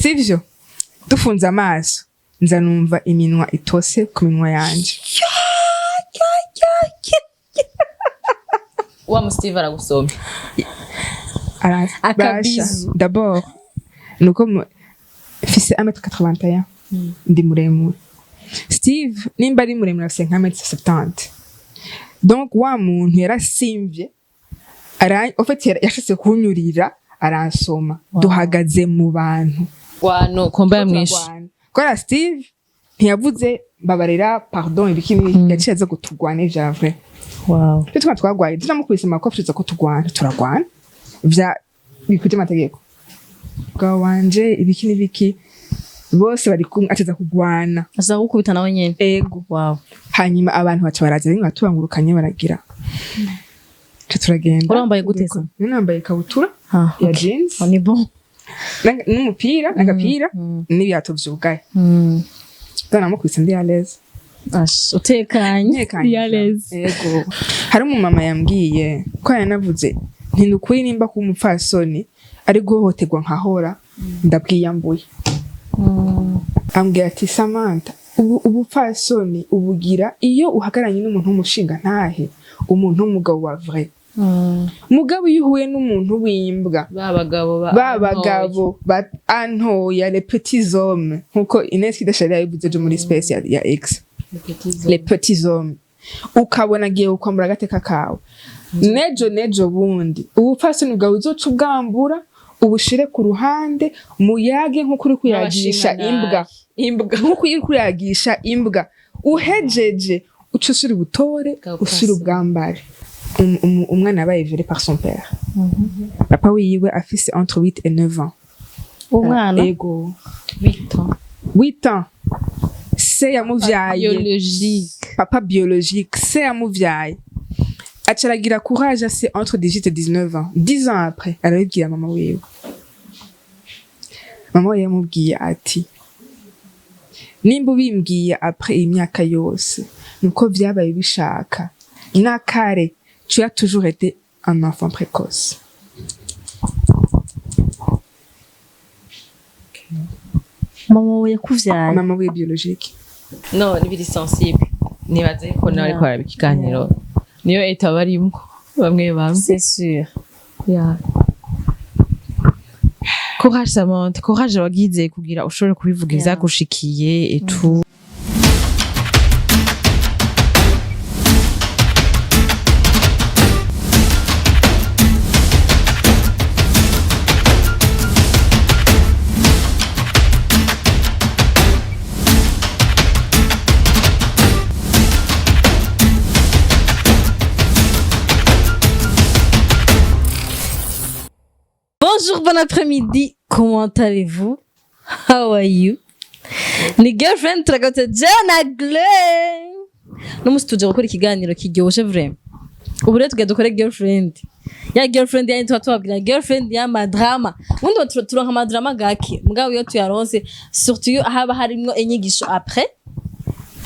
Sivyo, dufunze amaso, nza numva iminwa itose ku minwa yanje. Wa mu Steve aragusomye. Akabizu. Basha, d'abord nuko mfise 1m81, ndi muremure. Steve nimba ari muremure afise nka 1m70. Donc wa muntu yarasimvye en fait yashatse kunyurira, aransoma, duhagaze mu bantu. Wano komba yamwishe. Turagwana. Kubera Steve ntiyavuze mbabarira, pardon, ibiki n'ibiki, yaciye aza kutugwana ivya vrai. Twe twaba twagwaye, tunamukubise amakofi, tuza ko tugwana, turagwana vya bikwije amategeko bwa wanje, ibiki n'ibiki, bose bari kumwe, ateza kugwana. Aza gukubita nawe nyene? Ego. Hanyuma abantu baca baraza rimwe, batubangurukanye, baragira ca turagenda. Wari wambaye gute se? Nari nambaye ikabutura Ah, ya ok. jeans Oh, ni bon. n'umupira n'agapira n'ibirato vyugaye. Namukubise ndi à l'aise. Ash, utekanye. Ntekanye. À l'aise. Yego. Hari umumama yambwiye ko yanavuze nti ni ukuri, nimba kuba umupfasoni ari guhohoterwa nkahora ndabwiyambuye. Ambwira ati: "Samantha, ubu ubupfasoni ubugira iyo uhagararanye n'umuntu w'umushinga ntahe, umuntu w'umugabo wa vrai. Mugabo iyo uhuye n'umuntu w'imbwa, Ba bagabo ba ba bagabo ba antoya, les petits hommes, nkuko Ines Kidashari yabivuze ejo muri space ya X, les petits hommes, ukabona agiye gukwambura agateka kawe, nejo nejo bundi ubupfasoni bwawe uzoca ubwambura, ubushire ku ruhande, muyage nkuko uri kuyagisha imbwa." Imbwa. Nkuko uri kuyagisha imbwa, uhejeje uca usubira ubutore, usubira ubwambare. Umwana yabaye violé par son père, papa wiwe, afise entre 8 et 9 ans. Umwana? Ego, 8 ans. Se yamuvyaye, Biologique. Papa biologique, se yamuvyaye, aca aragira courage, ase entre 18 et 19 ans, 10 ans après, arabibwira mama wiwe. Mama wiwe yamubwiye ati: "Nimba ubimbwiye après iyi myaka yose, nuko vyabaye bishaka nakare. Tu as toujours été un enfant précoce." Mama wawe yakuvyaye? Mama wiwe biologique. No ni biri sensible, nibaze ko nawe ariko baraba ikiganiro niyo eta barimwo bamwe bamwe. C'est sûr. Yeah. Courage Samantha, courage wagize kugira ushobore kubivuga ivyagushikiye et tout. Bonjour, bon après-midi. Comment allez-vous? How are you? Ni girlfriend turagarutse Jana Glen. N'umunsi tuje gukora ikiganiro kiryoshe vraiment. Ubu rero tugiye dukore girlfriend. Ya girlfriend yani tuba tubabwira girlfriend ya madrama. Ubundi turonka amadrama gake. Mugabo iyo tuyaronse, surtout iyo haba harimwo inyigisho après,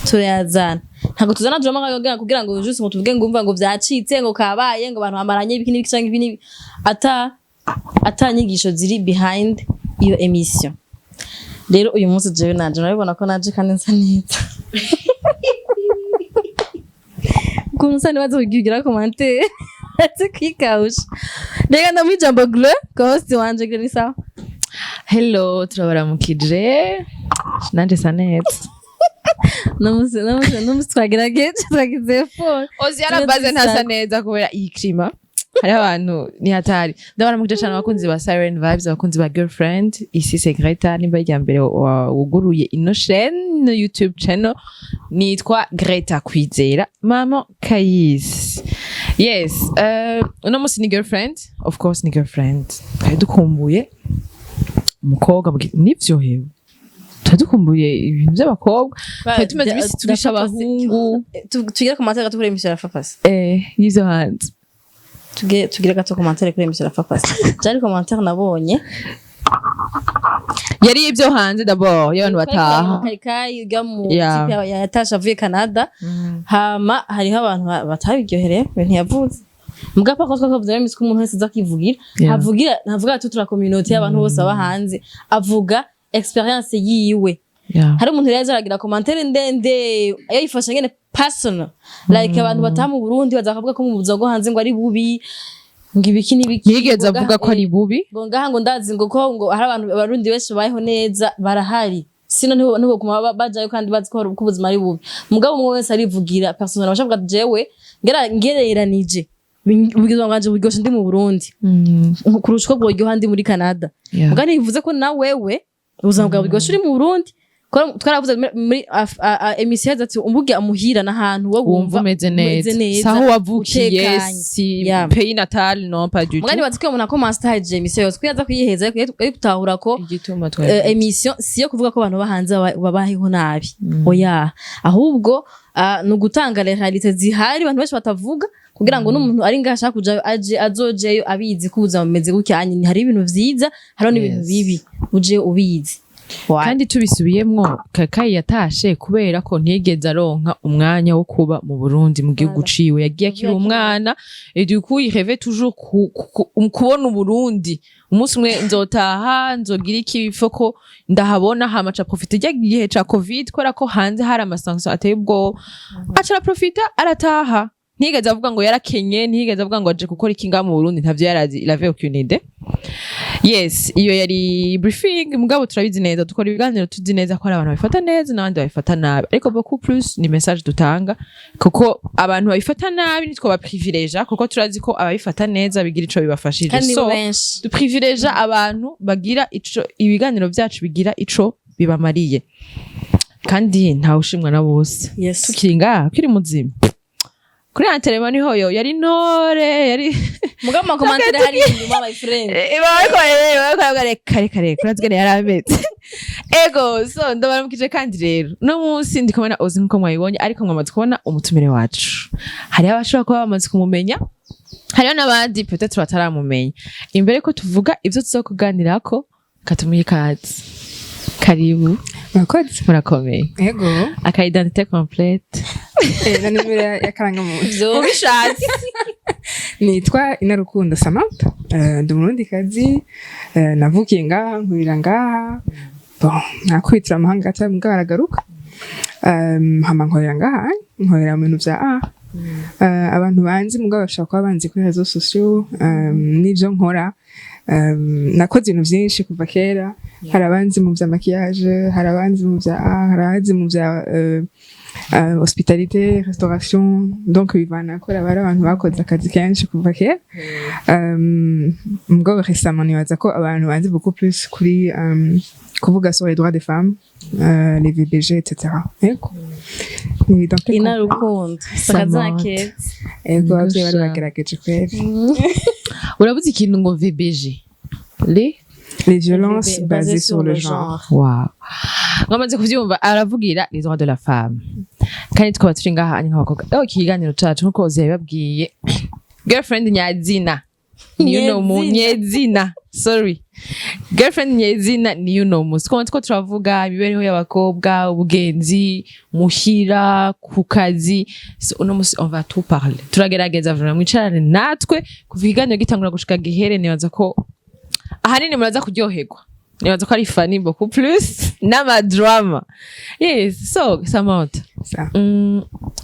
turayazana. Ntabwo tuzana drama kugira ngo juste ngo tuvuge ngo umva ngo vyacitse, ngo kabaye, ngo abantu bamaranye ibiki n'ibiki canke ibi n'ibi, ata nyigisho ziri behind iyo émission. Rero uyu munsi jewe nanje murabibona ko naje kandi nsa neza. Ukuntu nsa, nibaze kugira commentaire ati kwikawusha. Reka ndamuha ijambo Glo, co-host wanje. Glo, ni sawa? Hello, turabaramukije. Nanje sa neza. N'umunsi twagerageje, twagize effort. Ozi yarabaze ntasa neza kubera iyi climat. Hariho abantu ni hatari. Ndabaramukije cyane abakunzi ba Siren Vibes, abakunzi ba Girlfriend. Ici c'est Greta, nimba irya mbere wuguruye ino chaîne, YouTube channel. Nitwa Greta Kwizera, Mama Kayisi. Yes, uno munsi ni girlfriend, of course ni girlfriend. Twari dukumbuye umukobwa nivyo hewe. Twari dukumbuye ibintu by'abakobwa. Twari tumaze iminsi turisha abahungu. Tugire commentaire gato kuri émission ya Fapasi. Y'ivyo hanze. Tugire gato commentaire kuri émission ya Fapasi. Jari commentaire nabonye. Yari ibyo hanze d'abord y'abantu bataha. Kayikayi ujya mu Yeah. kipe yatashe avuye Canada. Hama hariho abantu batabiryohereye ibintu yavuze. Mbwa pako twakavuze rero ko umuntu wese aza kwivugira. Havugira ntavuga ati tura communauté y'abantu bose baba hanze, avuga expérience yiwe. Hari umuntu rero aragira commentaire ndende, yayifashe ngene personal, like abantu bataha mu Burundi baza bakavuga ko mu buzima bwo hanze ngo ari bubi, ngo ibiki n'ibiki. Ntiyigeze ngo avuga ko ari bubi. Ngo ngaha ngo ndazi ngo ko ngo hari abantu, Abarundi benshi babayeho neza, barahari, sino ntiboguma bajayo kandi bazi ko ubuzima ari bubi. Mugabo umwe wese arivugira personnel, bashavuga ati: "Jewe ngereranije, ubuzima bwanje buryoshe ndi mu Burundi kurusha uko bworyoha ndi muri Canada." Muga ntibivuze ko na wewe ubuzima bwawe buryoshe uri mu Burundi. Twaravuze muri émission ati umbuga muhira n'ahantu wowe wumva umeze neza, si aho wavukiye, utekanye. Si pays natal, non, pas du Muga tout. nibaza ko iyo umuntu akomanse atahejeje émission yose, ko yaza kuyiheza, ariko gutahura ko igituma émission si yo kuvuga ko abantu bo hanze babayeho nabi, oya, ahubwo ni ugutanga les réalités zihari abantu benshi batavuga, kugira ngo n'umuntu ari ngaha ashaka kujayo aje, azojeyo abizi ko ubuzima bumeze gutya, hari ibintu vyiza, hariho n'ibintu bibi, uje ubizi. Kandi tubisubiyemwo, Kakayi yatashe kubera ko ntiyigeze aronka umwanya wo kuba mu Burundi, mu gihugu ciwe. Yagiye akiri umwana et du coup il rêvait toujours kubona Uburundi. Umunsi umwe nzotaha, nzogira iki ko ndahabona. Hama aca profita ijya gihe ca Covid, kubera ko hanze hari ama sanctions ateye ubwoba, aca araprofita arataha. Ntiyigeze avuga ngo yarakenye, ntiyigeze avuga ngo aje gukora iki ngaha mu Burundi, ntavyo yarazi, il avait aucune idée. Yes, iyo yari briefing. Mugabo turabizi neza, dukora ibiganiro tuzi neza ko hari abantu babifata neza n'abandi babifata nabi, ariko beaucoup plus ni message dutanga, kuko abantu babifata nabi nitwo baprivileja, kuko turazi ko ababifata neza bigira ico bibafashije. Kandi nibo So benshi. Duprivileja abantu bagira ico ibiganiro vyacu bigira ico bibamariye, kandi ntawe ushimwa na bose. Tukiri ngaha, ukiri muzima kuri enterrement niho yo yari ntore yari Mugabo ama commentaires hari inyuma, my friend. Bariko reka reka reka, urazigane yari ameze. Ego, so ndabaramukije. Kandi rero uno munsi ndi kumwe na Ozi nkuko mwabibonye, ariko mwamaze kubona umutumire wacu. Hariho abashobora kuba bamaze kumumenya, hariho n'abandi peut-être bataramumenya. Imbere ko tuvuga ivyo tuza kuganirako, katumuhe ikaze. Karibu. Murakoze. Murakomeye? Ego. Aka identité complète. Na nimero ya karangamuntu? Ubishatse. Nitwa Inarukundo Samantha. Ndi Umurundikazi. Navukiye ngaha, nkurira ngaha. Bon, nakwitira amahanga gato, mugabo aragaruka. Hama nkorera ngaha, nkorera mu bintu vya art. Abantu banzi, mugabo bashobora kuba banzi kuri réseaux sociaux n'ivyo nkora. Nakoze ibintu vyinshi kuva kera. Hari abanzi mu vya maquillage, hari abanzi mu vya art, hari abanzi mu vya hospitalité, restauration. Donc bivana ko bari abantu bakoze akazi kenshi kuva kera. Mugabo récemment nibaza ko abantu banzi beaucoup plus kuri kuvuga sur les droits des femmes, les VBG, etc. Ego. Ni identité. Inarukundo, akazina Samantha. keza. Ego, abavyeyi bari Gusha. bagerageje kweri. Urabuze ikintu ngo VBG, les Les violences basées sur le genre. Wow. Mwamaze kuvyumva, aravugira les droits de la femme, kandi tukaba turi ngaha ari nk'abakobwa. Aho ikiganiro cacu, nkuko Ozi yabibabwiye, girlfriend nyazina ni uno mu nyezina, sorry, girlfriend nyezina ni uno musi twaba turavuga imibereho y'abakobwa, ubugenzi muhira, ku kazi. So, uno musi on va tout parler, turagerageza vraiment mwicarane natwe kuva ikiganiro gitangura gushika gihere. Nibaza ko ahanini muraza kuryoherwa, nibaza ko ari funny beaucoup plus n'ama drama. Yes, so Samantha, Ça.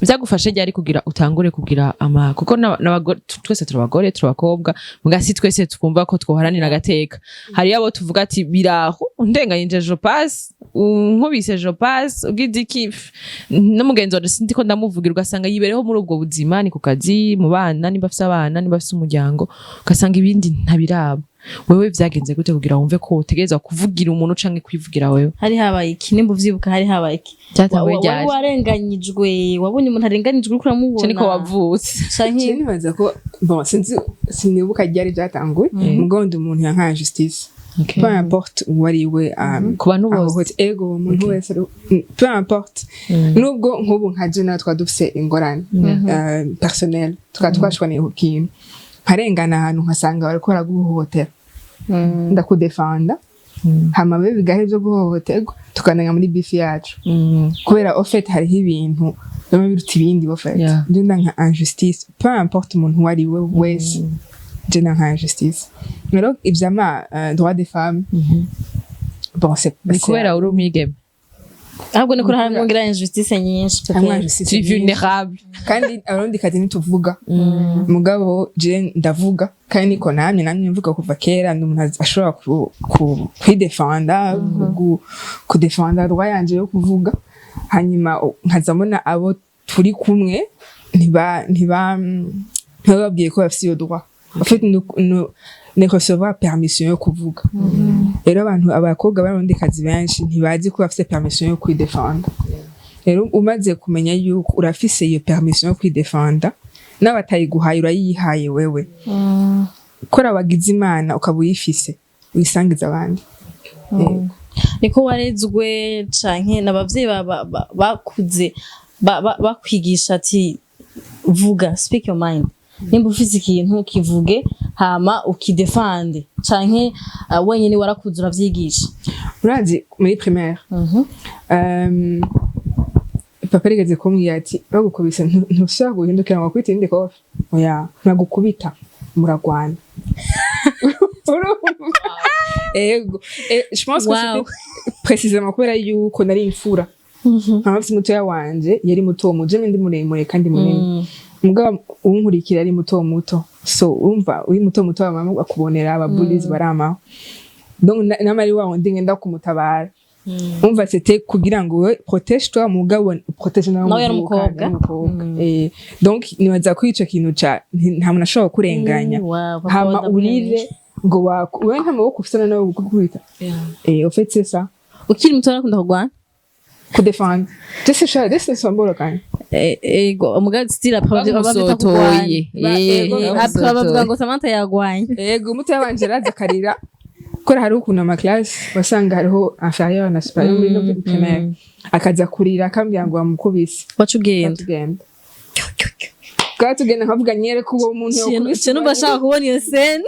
Byagufashe ryari kugira utangure kugira ama, kuko n'abagore twese turi abagore, turi abakobwa, muga si twese twumva ko twoharanira agateka. Hariyo abo tuvuga ati: "Biraho undenganyije, je passe, unkubise, je passe, ugize iki, pff, n'umugenzi wanje sindi ko ndamuvugira." Ugasanga yibereho muri ubwo buzima, ni ku kazi, mu bana, niba afise abana, niba afise umuryango, ugasanga ibindi ntabiraba. Wewe vyagenze gute kugira wumve ko utegerezwa kuvugira umuntu canke kwivugira wewe? Hari habaye iki, nimba uvyibuka? Hari habaye iki? Cyatanguye Wari ryari? warenganyijwe, wabonye umuntu arenganijwe, uriko uramubona? Ico niko wavutse. Canke Je nibaza ko, bon, sinzi, sinibuka ryari byatanguye, mugabo ndi umuntu yanka justice, peu importe uwo ari we. Ku bantu bose? Ahohote, ego, umuntu wese peu importe. Nubwo nk'ubu nka je nawe twaba dufise ingorane personnel, tukaba twashwaniye ku kintu, nkarengana ahantu nkasanga bariko baraguhohotera, ndakudefanda, hama be bigahe vyo guhohoterwa, tukananya muri beef yacu, kubera au fait hariho ibintu bimwe biruta ibindi. Au fait, je ndanka injustice, peu importe umuntu uwo ari we wese, je ndanka injustice. Rero ivyama droit des femmes, Bon, c'est Ni kubera uri umwigeme? Ahubwo ni kuri harimwo ngira injustice nyinshi. Hamwe Peut-être. injustice Tu nyinshi. vulnerable. Kandi Abarundikazi ntituvuga. Mugabo je ndavuga, kandi niko namye mvuga kuva kera. Ndi umuntu ashobora kwidefanda, kudefanda droit yanje yo kuvuga. Hanyuma nkaza mbona abo turi kumwe ntibababwiye ko bafise iyo droit. En fait, ni recevoir permission yo kuvuga. Rero abantu, abakobwa b'Abarundikazi benshi ntibazi ko bafise permission yo kwidefanda. Rero umaze kumenya yuko urafise iyo permission yo kwidefanda, n'abatayiguhaye urayihaye wewe, kora wagize Imana ukaba uyifise, uyisangiza abandi. Yego. Niko warezwe canke n'abavyeyi bakuze bakwigisha ati vuga, speak your mind, nimba ufise ikintu kivuge hama ukidefande, canke wenyene warakuze uravyigisha? Urazi, muri primaire, papa yarigeze kumbwira ati bagukubise ntusubira guhindukira ngo bakubite irindi kofi. Oya, ntagukubita, muragwana. Urumva? Ego. Je pense que c'était précisément kubera yuko nari imfura, nkaba mfise mutoya wanje yari muto muto, je ndi muremure kandi munini, mugabo unkurikira ari muto muto. So urumva, uri muto muto, mama bakubonera aba bullies baramaho. Donc namari wa wundi ngenda kumutabara. Umva, c'était kugira ngo we protège toi, mugabo protège nawe. Nawe yari muvukana, umukobwa? yari umukobwa. Donc nibaza ko ico kintu ca nta muntu ashobora kurenganya Wow, papa hama ndakwemeye. Urire ngo wewe nta maboko ufise nawe gukubita. En fait, c'est ça. Ukiri muto warakunda kurwana? Kudefendre, je sais ça, je sais somboro kandi. Ego, umugabo style après bavyita kurwana. Bamusotoye. Ego, Après bavuga ngo Samantha yagwanye. Ego, muto yabanje araza akarira, kubera hari ukuntu ama classe wasanga hariho inférieur na supérieur muri no primaire, akaza kurira akambwira ngo bamukubise. Waca ugenda? Tugenda, twaba tugenda, nkavuga nyereka uwo muntu yokubise. Ciye numva ashaka kubona iyo scène,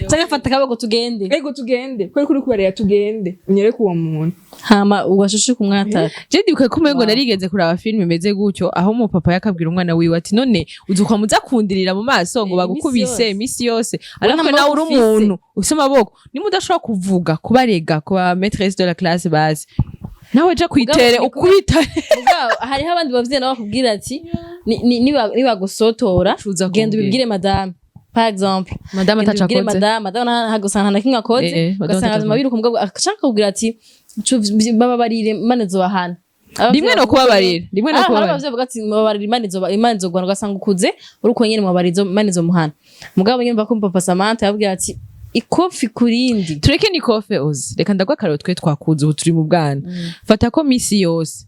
canke afata akaboko tugende. Ego, tugende, kubera ko uri kubarira, tugende unyereke uwo muntu. Hama ugashushe kumwataka. Je ndibuka ko umengo narigeze kuraba filime imeze gutyo, aho umupapa yakabwira umwana wiwe ati none uzi muza kundirira mu maso ngo Eh, bagukubise imisi imisi yose, Wowe ariko nta nawe uri maboko ufise. umuntu ufise amaboko, nimba udashobora kuvuga, kubarega kuba maîtresse de la classe, basi nawe ja kwitere Mugabo, ukubita. Mugabo, hariho abandi bavyeyi nabo bakubwira ati nibagusotora Cuza genda kumbwira. ubibwire madame, par exemple. Madame Genda ataco ubibwire akoze. madame. Madame ntabwo usanga nta na kimwe akoze. Madame ugasanga ataco. azima biruka, umugabo ashaka kubwira ati bababarire, Imana izobahana. Rimwe no kubabarira, rimwe no Hari kubabarira. abavyeyi bavuga ati mubabarira, Imana izogwana, ugasanga ukuze uri uko nyene, mubabarira, Imana izomuhana. Mugabo nyene mva ko papa Samantha yabwira ati ikofi kurindi. Tureke ni kofe uzi, reka ndagwa akarero. Twe twakuze ubu turi mu bwana, fata ko misi yose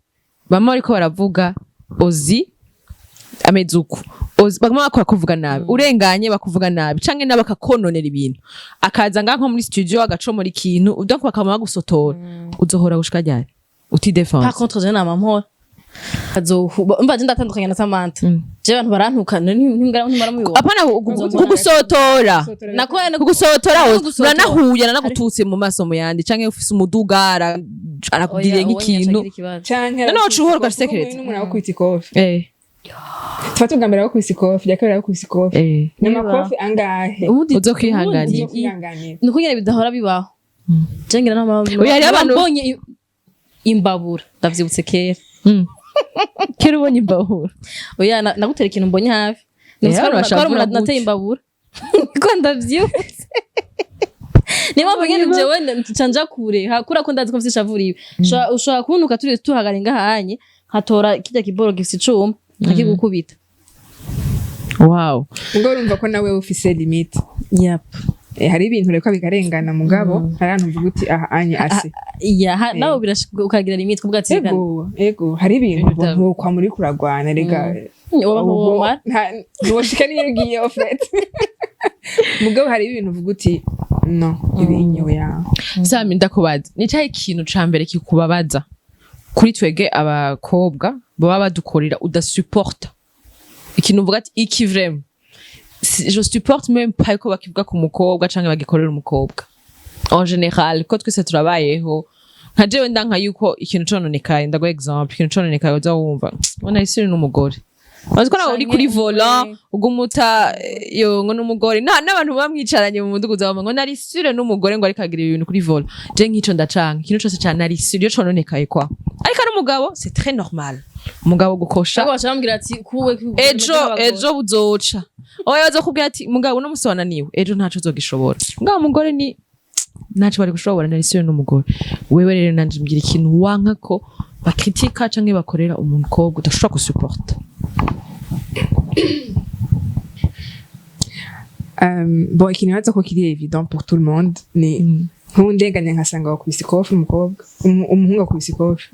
bamwe bariko baravuga ozi ameze uku, ozi baguma bakora kuvuga nabi, urenganye bakuvuga nabi, canke nawe bakakononera ibintu, akaza ngaha nko muri studio agacomora ikintu, donc bakaba bagusotora, uzohora gushika ryari Par utidefense? contre, je nama mpora azohuba umva, je ndatandukanye na Samantha. Je abantu barantuka ntimwara mubibona. Apana kugusotora. Nako Kugusotora. Kugusotora. Uranahuye aranagututse mu maso mu yandi, canke ufise umuduga arakugiriye nk'ikintu. Canke Noneho uca uhora ugasekereza. n'umuntu agukubita ikofi, tuba tugambira bagukubise ikofi rya kabiri, bagukubise ikofi, ni amakofi angahe? Uzokwihanganira. Uzokwihanganira. Nuko nyene bidahora bibaho. Je ngira Oya, hariho abantu- mbonye imbabura, ndavyibutse kera. Kera ubonye imbabura? Oya, nagutera ikintu mbonye hafi. Eh, hano bashavura Ko nateye gutyo. imbabura ko ndavyibutse, niyo mpamvu nyene jewe nca nja kure kubera ko ndazi ko mfise ishavu ribi. Ushobora kuntuka turi tuhagara ngahanye, nkatora kirya kiboro gifise icuma nkakigukubita. Wow. Ubwo urumva ko nawe ufise limite. Yep. Hari ibintu reka bikarengana, mugabo hari ahantu uvuga uti aha anye ase. Ya, nawe birashika ukagira limite kuvuga ati reka. Ego, hari ibintu ntukwa muri kuragwana rega. Woba Ubwo nkuwomara. Ntiwoshika niyo ugiye au fait, mugabo hari ibintu uvuga uti no, ibi inyowe yawe. Sami, ndakubaza, ni cyahe ikintu ca mbere kikubabaza kuri twege abakobwa baba badukorera udasuporta, ikintu uvuga ati iki vraiment je supporte même pas ko bakivuga ku mukobwa canke bagikorera umukobwa en général, ko twese turabayeho? Nka jewe ndanka yuko ikintu cononekaye, ndaguha exemple, ikintu cononekaye uza wumva ubona isuri n'umugore. Bazi ko nawe uri kuri Canke volant umugore. ugumuta yo ngo n'umugore n'abantu baba mwicaranye mu mudugudu wawe ngo nari sûre n'umugore ngo ariko agira ibintu kuri volant. Je nk'ico ndacanga ikintu cose ca nari sûre iyo cononekaye kwa, ariko ari umugabo, c'est très normal umugabo gukosha. Cyangwa baca bambwira ati kuwe Ejo buzoca. Oya, bazokubwira ati mugabo uno musi wananiwe, ejo ntaco uzogishobora. Mugabo umugore ni ntaco bari gushobora, nari sûre n'umugore. Wewe rero nanje mbwira ikintu wanka ko bakritika canke bakorera umukobwa, udashobora gusuporta. Bon, ikintu nibaza ko kiri évident pour tout le monde ni nk'ubu ndenganye nkasanga wakubise ikofi umukobwa, umuhungu akubise ikofi,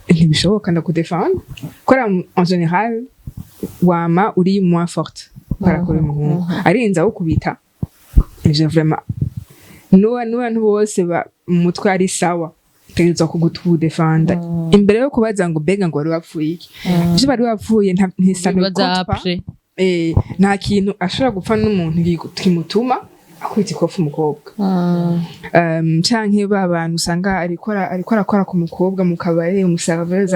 ntibishoboka, ndakudefenda kubera en général wama uri moins forte kubera ko uri umuhungu, arinze awukubita. Ivyo vraiment n'abantu bose mu mutwe ari sawa, tegerezwa kugutudefenda imbere yo kubaza ngo mbega ngo wari wapfuye iki. Ivyo bari wapfuye ça ne Bibaza compte pas. Après. Nta kintu ashobora gupfa n'umuntu kimutuma akubita ikofi umukobwa, canke ba bantu usanga ariko arakora ku mukobwa mu kabare, umuserveuse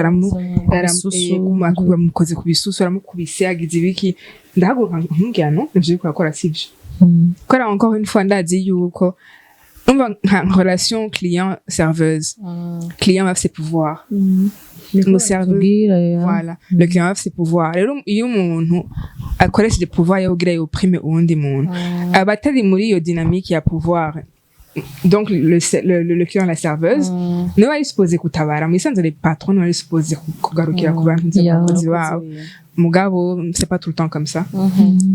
Bisusu. Bamukoze ku bisusu, aramukubise, yagize ibiki, ndahaguruka nkamubwira: "No, ivyo uriko urakora sivyo." Kubera encore une fois ndazi yuko umva nka relation client serveuse, client afise pouvoir, umuserveuse, voilà, le client afise pouvoir. Rero iyo umuntu akoresheje pouvoir yo kugira yoprime uwundi muntu, aba atari muri iyo dynamique ya pouvoir. Donc le client, la serveuse niwe ari supposé gutabara. Mu isanzwe les patrons niwe ari supposé kugarukira ku bantu, abakozi babo. Mugabo c'est pas tout le temps comme ça.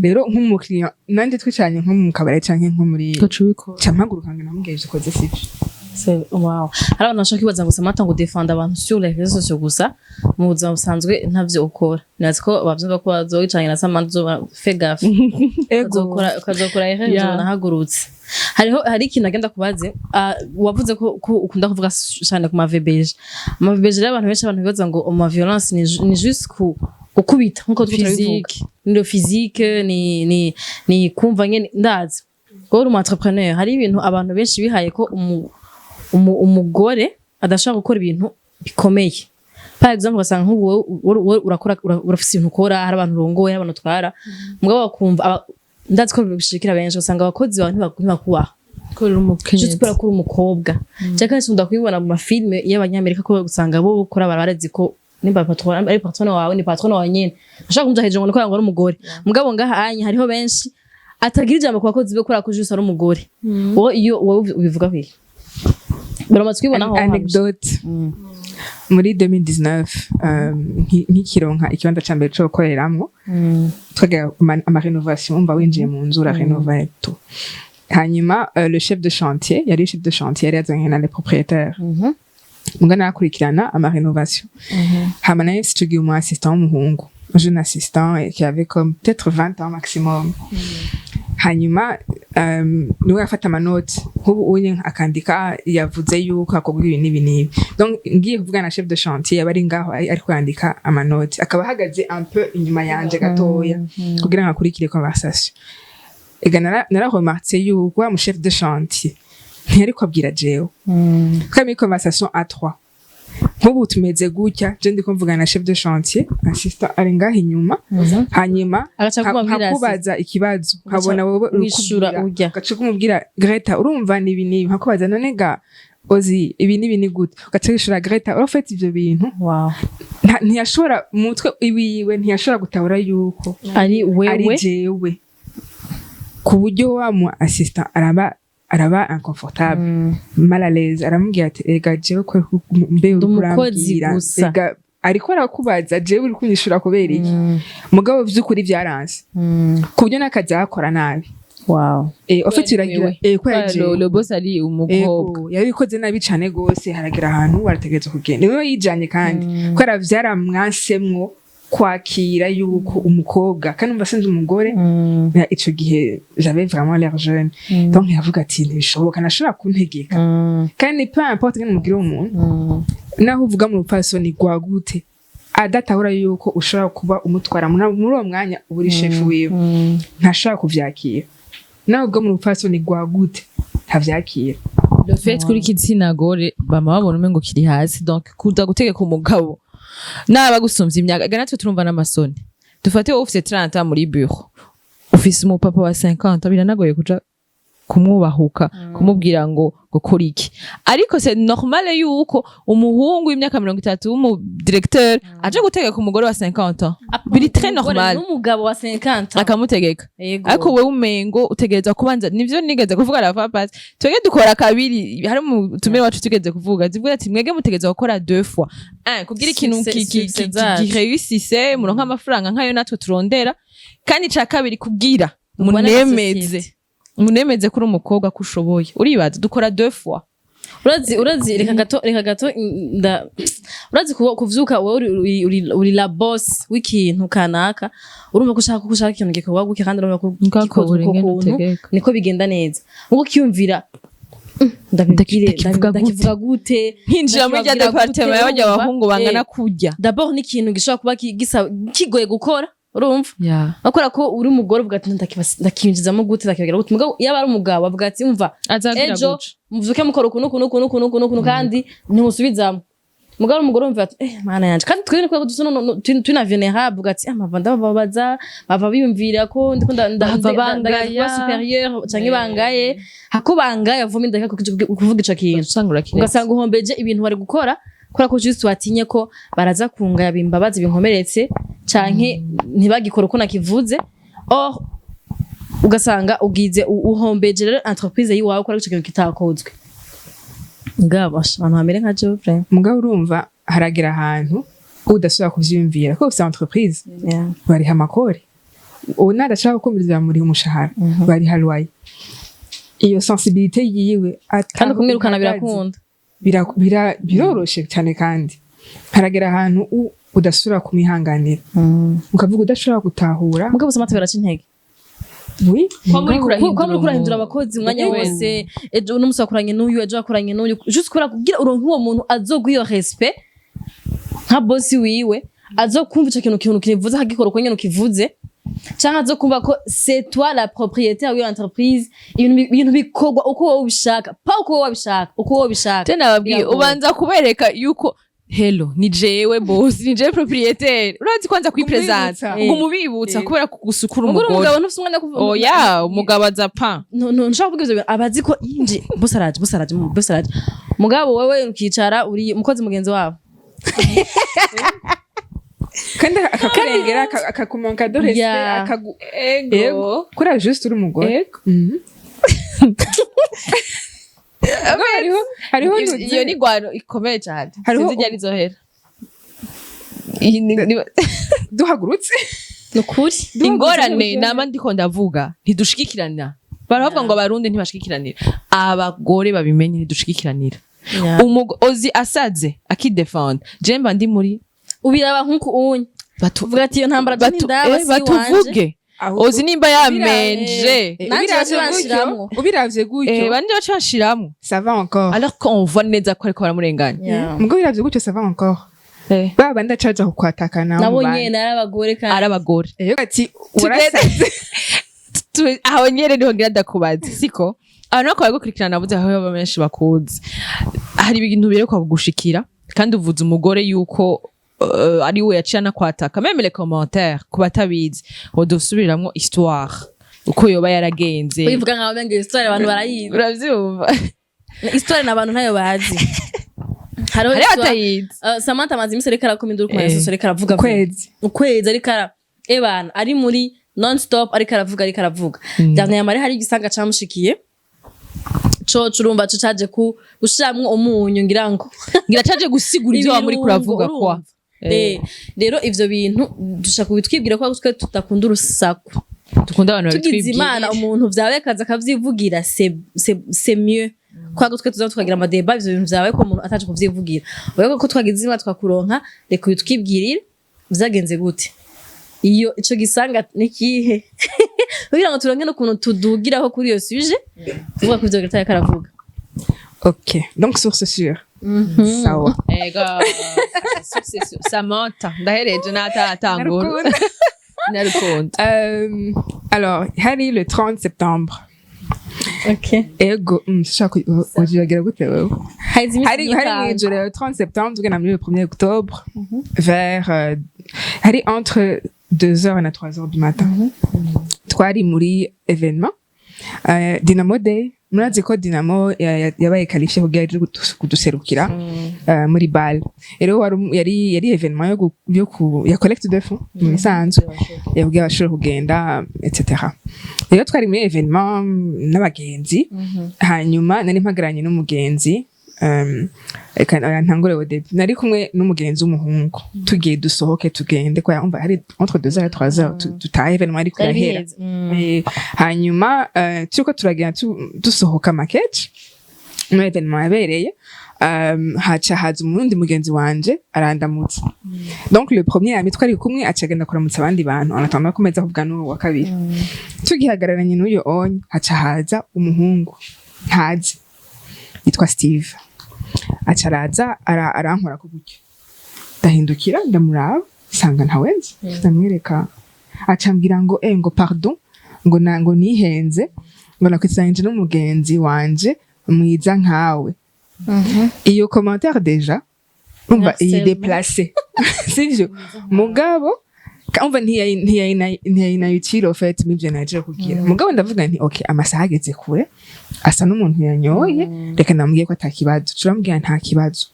Rero nk'umukiriya nanje twicaranye nko mu kabari canke nko muri ca mpaguruka ngo namubwira: "Ivyo ukoze sivyo." Wow, hari abantu bashobora kwibaza ngo Samantha ngo defenda abantu sur les réseaux sociaux gusa, mu buzima busanzwe ntavyo ukora. Nibaza ko bavyumva ko bazowicaranye na Samantha uzoba fais gaffe. Ego. Ukazokora erreur, uzobona ahagurutse. Hariho hari ikintu agenda kubaze. Wavuze ko ukunda kuvuga cyane ku ma VBG. Ama VBG rero, abantu benshi, abantu bibaza ngo ama violence ni juste ku gukubita nkuko turiko turabivuga. Physique. Ni le physique, ni kumva nyene. Ndazi ko uri umu entrepreneur, hari ibintu abantu benshi bihaye ko umugore adashobora gukora ibintu bikomeye. Par exemple, ugasanga nk'ubu wowe urakora, urafise ibintu ukora, hari abantu urongoye, hari abantu utwara, mugabo bakumva ndazi ko bishikira benshi, usanga abakozi bawe ntibakubaha Kubera umukenyezi. juste kubera ko uri umukobwa. Cyangwa kenshi nkunda kubibona mu mafilme y'abanyamerika ko usanga bo gukora barazi ko nimba patron ari patron wawe, ni patron wawe nyene, ashaka kumuja hejuru ngo ni kubera ngo ari umugore. Mugabo ngaha anya hariho benshi atagira ijambo ku bakozi be kubera ko juste ari umugore. Wowe iyo wowe ubivuga kwiki? Baramaze kubibona aho. Anecdote: muri 2019, nkikironka ikibanza ca mbere co gukoreramwo, twagira ama rénovation. Umva, winjiye mu nzu urarenova et tout. Hanyuma le chef de chantier, yari chef de chantier, yari yazanye na les propriétaires. Muga narakurikirana ama rénovation. Hama nayo mfise ico gihe umu assistant w'umuhungu, un jeune assistant et qui avait comme peut-être 20 ans maximum. Hanyuma niwe afata amanoti nk'ubu unye akandika yavuze yuko hakorwa ibi n'ibi n'ibi. Donc ngiye kuvugana na chef de chantier, yaba ari ngaho ariko yandika amanoti, akaba ahagaze un peu inyuma yanje gatoya kugira ngo akurikire conversation. Ega nararemarqué yuko wa mu chef de chantier ntiyariko abwira jewe. Twari muri conversation à trois. Nk'ubu tumeze gutya, je ndiko mvugana na chef de chantier, assistant ari ngaho inyuma. Hanyuma Agaca kumubwira nkakubaza ikibazo, nkabona wowe uri wishura kubwira, urya. Ugaca kumubwira Greta: "Urumva ni ibi n'ibi." Nkakubaza: "None ga ozi ibi n'ibi ni gute?" Ugaca wishura Greta urafite ivyo bintu. Ntiyashobora mu mutwe iwiwe, ntiyashobora gutahura yuko ari ari wewe. Jewe, ku buryo wa mu assistant araba inconfortable, mal à l'aise, aramubwira ati: "Ega jewe ko mbe Ndi uriko umukozi urambwira gusa." Ega ariko arakubaza, jewe uri kunyishura kubera iki? Mugabo vy'ukuri vyaranse ku buryo n'akazi akora nabi. En fait iragira kubera jewe. Le boss ari umukobwa. Ego, yabikoze nabi cane gose. Haragera ahantu barategereza kugenda, niwe yijanye kandi kubera vyaramwansemwo kwakira yuko umukobwa, kandi umva sinzi umugore. Ya, ico gihe j'avais vraiment l'air jeune, donc yavuga ati: "Ntibishoboka, nashobora kuntegeka." Kandi peu importe ngene umubwira umuntu, naho uvuga mu rupfasoni rwagute, adatahura yuko ushobora kuba umutwara muri uwo mwanya uba uri chef wiwe, ntashobora kuvyakira. Naho uvuga mu rupfasoni rwagute, ntavyakira. Le fait kuri igitsina gore bama babona umengo kiri hasi, donc kuza gutegeka umugabo. Naba gusumvya imyaka, ega natwe turumva n'amasoni. Dufate wowe ufise 30 muri bureau, ufise umupapa wa 50, biranagoye kuja kumwubahuka kumubwira ngo gukora iki. Ariko c'est normal yuko umuhungu w'imyaka 30 w'umu directeur aje gutegeka umugore wa 50 ans. Biri très normal. N'umugabo wa 50. Akamutegeka. Yego. Ariko wewe umengo utegerezwa kubanza. Nivyo nigeze kuvuga la fois passée, twebwe dukora kabiri. Hari mu tumire wacu tugeze kuvuga, zivuga ati mwege mutegerezwa gukora deux fois un kugira ikintu Succès zacu. Giréussisse, muronke amafaranga nkayo natwe turondera. Kandi ica kabiri, kugira Mubone munemeze, amasosiyete. Munemeze kuri umukobwa ko ushoboye. Uribaza dukora deux fois. Urazi, reka gato, urazi kuvyuka wowe uri la boss w'ikintu kanaka, urumva ko ushaka ikintu gikorwa gutya, kandi urumva ko gikozwe uko kuntu niko bigenda neza. Nkuko ukiyumvira, ndabibwire, Ndakivuga gute? Ndakivuga gute? Nkinjira muri rya Ndakibabwira département gute? y'abarya Urumva? abahungu bangana kurya. D'abord ni ikintu gishobora kuba kigoye gukora, urumva? Yeah. Bakora ko uri umugore, uvuga ati ndakinjizamo gute, ndakibabwira gute? Mugabo iyo aba ari umugabo, avuga ati umva, Azagira ejo guca. muvyuke mukora uku n'uku n'uku n'uku n'uku n'uku, kandi ntimusubizamo. Mugabo umugore wumva ati eh mana yanje, kandi twebwe niko dusa turi na vulnerable, uvuga ati ah mava ndababaza, bava biyumvira ko ndiko Bava ndaza kuba bangaya. supérieur canke bangaye, hako bangaye avuma indaka kuvuga ico kintu. Usanga urakiretse. Ugasanga uhombeje ibintu wari gukora kubera ko juste watinye ko baraza kungaya, bimbabazi, binkomeretse, canke ntibagikora uko nakivuze. Or ugasanga ugize uhombeje rero entreprise yiwawe kubera ko ico kintu kitakozwe. Ngabo abantu bamere nka jewe vraiment. Mugabo urumva haragera ahantu udasubira kuvyiyumvira ko ufise entreprise, bariha amakori. Ubu nadashaka gukumiriza, bamuriha umushahara, bariha loyer. Iyo sensibilité yiwe kandi kumwirukana ihagaze, birakunda. Biroroshe cyane. Kandi haragera ahantu udasubira kumwihanganira, ukavuga udashobora gutahura. Mugabo Samantha, biraca intege. Oui. Ko muri kurahindura Ko muri kurahindura abakozi umwanya wose, ejo uno musi wakoranye n'uyu, ejo wakoranye n'uyu, juste kubera kugira uronke uwo muntu azoguha iyo respect nka boss wiwe, azokumva ico kintu kivuze akagikora uko nyene ukivuze, canke azokumva ko c'est toi la propriétaire w'iyo entreprise, ibintu bikorwa uko wowe ubishaka, pas uko wowe wabishaka, uko wowe ubishaka. Je nababwiye, Biragoye. ubanza kubereka yuko hello, ni jewe boss, ni jewe propriétaire. Urazi kwanza kwipresenta. Umwibutsa. Ngo umubibutsa kubera kugusukura Ubwo uri umugore. umugabo, ntufise umwanya wo kuvuga. Oya, umugabo aza pa. No, nshaka kuvuga ivyo bintu abazi ko yinjiye, boss araje, boss araje, boss araje. Mugabo wewe ukicara uri umukozi mugenzi wabo. Kandi akakurengera, akakumanka de respect. Akagu Ego. Kuriya juste uri umugore. Ego. Hariho Iyo ni gwano ikomeye cyane. Hariho Sinzi ryari izohera. Iyi Duhagurutse. Nukuri. Ingorane nama ndiko ndavuga, ntidushigikirana. Baravuga ngo abarundi ntibashigikiranira. Abagore babimenye, ntidushigikiranira. Ozi asaze akidefenda, je mba ndi muri Ubiraba nkuko unye uvuga ati iyo ntambara je ntindaba, si iwanje. Batuvuge. Ozi nimba yamenje. Nanje bace banshiramwo. Ubiravye gutyo, banje bace bashiramwo. Ça va encore. Alors qu'on voit neza ko ariko baramurenganya. Mugo ubiravye gutyo, ça va encore. Ba bandi acaja kukwataka nawe Nabo mu bandi. nyene ari abagore kandi. Ari abagore. Ati warasaze. Aho nyene niho ngira ndakubaza, siko abantu bako baragukurikirana, nabuze aho baba benshi bakuzi. Hari ibintu birekwa kugushikira kandi uvuze umugore yuko ari we yaciye anakwataka, même les commentaires. Ku batabizi, wodusubiramwo histoire uko yoba yaragenze? Ubivuga nkaho umenga histoire abantu barayizi. Uravyumva? Histoire n'abantu ntayo bazi. Hariho Hariho histoire- batayizi. Samantha amaze iminsi ariko arakoma induru ku marezo, ariko aravuga. Ukwezi. Ukwezi ariko ara ebana ari muri non stop, ariko aravuga, ariko aravuga. Dernièrement hari igisanga camushikiye, co curumva co caje ku gushiramwo umunyu, ngira ngo Ngira caje gusigura ivyo waba muri kuravuga Ibirungo, kwa urumva. Rero ivyo bintu dushaka kubitwibwira ko twe tudakunda urusaku. Dukunda abantu Tugize babitwibwira. Imana umuntu vyabaye akaza akavyivugira, c'est mieux, kwa twe tuza tukagira amadébats. Ivyo bintu vyabaye ko umuntu ataje kuvyivugira, wewe ko twagize Imana twakuronka, reka ubitwibwirire, vyagenze gute? Iyo ico gisanga ni kihe, kugira ngo turonke n'ukuntu tudugiraho kuri iyo sujet, tuvuga ko ivyo Greta karavuga. Ok, donc source sûre, sawa. Ego. Samantha, ndahereje n'atatangura. Narukundo. Narukundo. Alors, hari le 30 septembre. Okay. Ego, shaka ugira gute wewe? Haheze iminsi Hari nk'itanu. mw'ijoro ya 30 septembre tugenda muri le 1er octobre, vers hari entre 2h na 3h du matin. Twari muri événement Dynamo Day. Murazi ko Dynamo yabaye qualifié kugira ije kuduserukira muri BAL. Rero yari événement yo ya collecte de fonds mu bisanzwe, yabwiye abashobora kugenda, etc. Rero twari muri événement n'abagenzi, hanyuma nari mpagaranye n'umugenzi, reka ntangure au début. Nari kumwe n'umugenzi w'umuhungu, tugiye dusohoke tugende kwa umva hari entre 2h et 3h, dutahe, événement ariko Byari irahera. biheze. Hanyuma turiko turagenda dusohoka makechi muri événement yabereye, haca haza umurundi mugenzi wanje arandamutsa. Donc le premier ami twari kumwe aca agenda kuramutsa abandi bantu en attendant ko meza kuvuga n'uwo wa kabiri. Tugihagararanye n'uyo onye, haca haza umuhungu ntazi yitwa Steve, aca araza arankora ko gutyo, ndahindukira ndamuraba, nsanga ntawenzi. Ndamwereka, aca ambwira ngo ngo pardon, ngo na ngo nihenze, ngo nakwitiranyije n'umugenzi wanje mwiza nkawe. Iyo commentaire déjà umva iyi Harcèlement. déplacé, sivyo? Mugabo umva ntiyayinayutile au fait mivyo naje kugira. Mugabo ndavuga nti okay, amasaha ageze kure, asa n'umuntu yanyoye, reka ndamubwiye ko atakibazo. Turamubwira nta kibazo.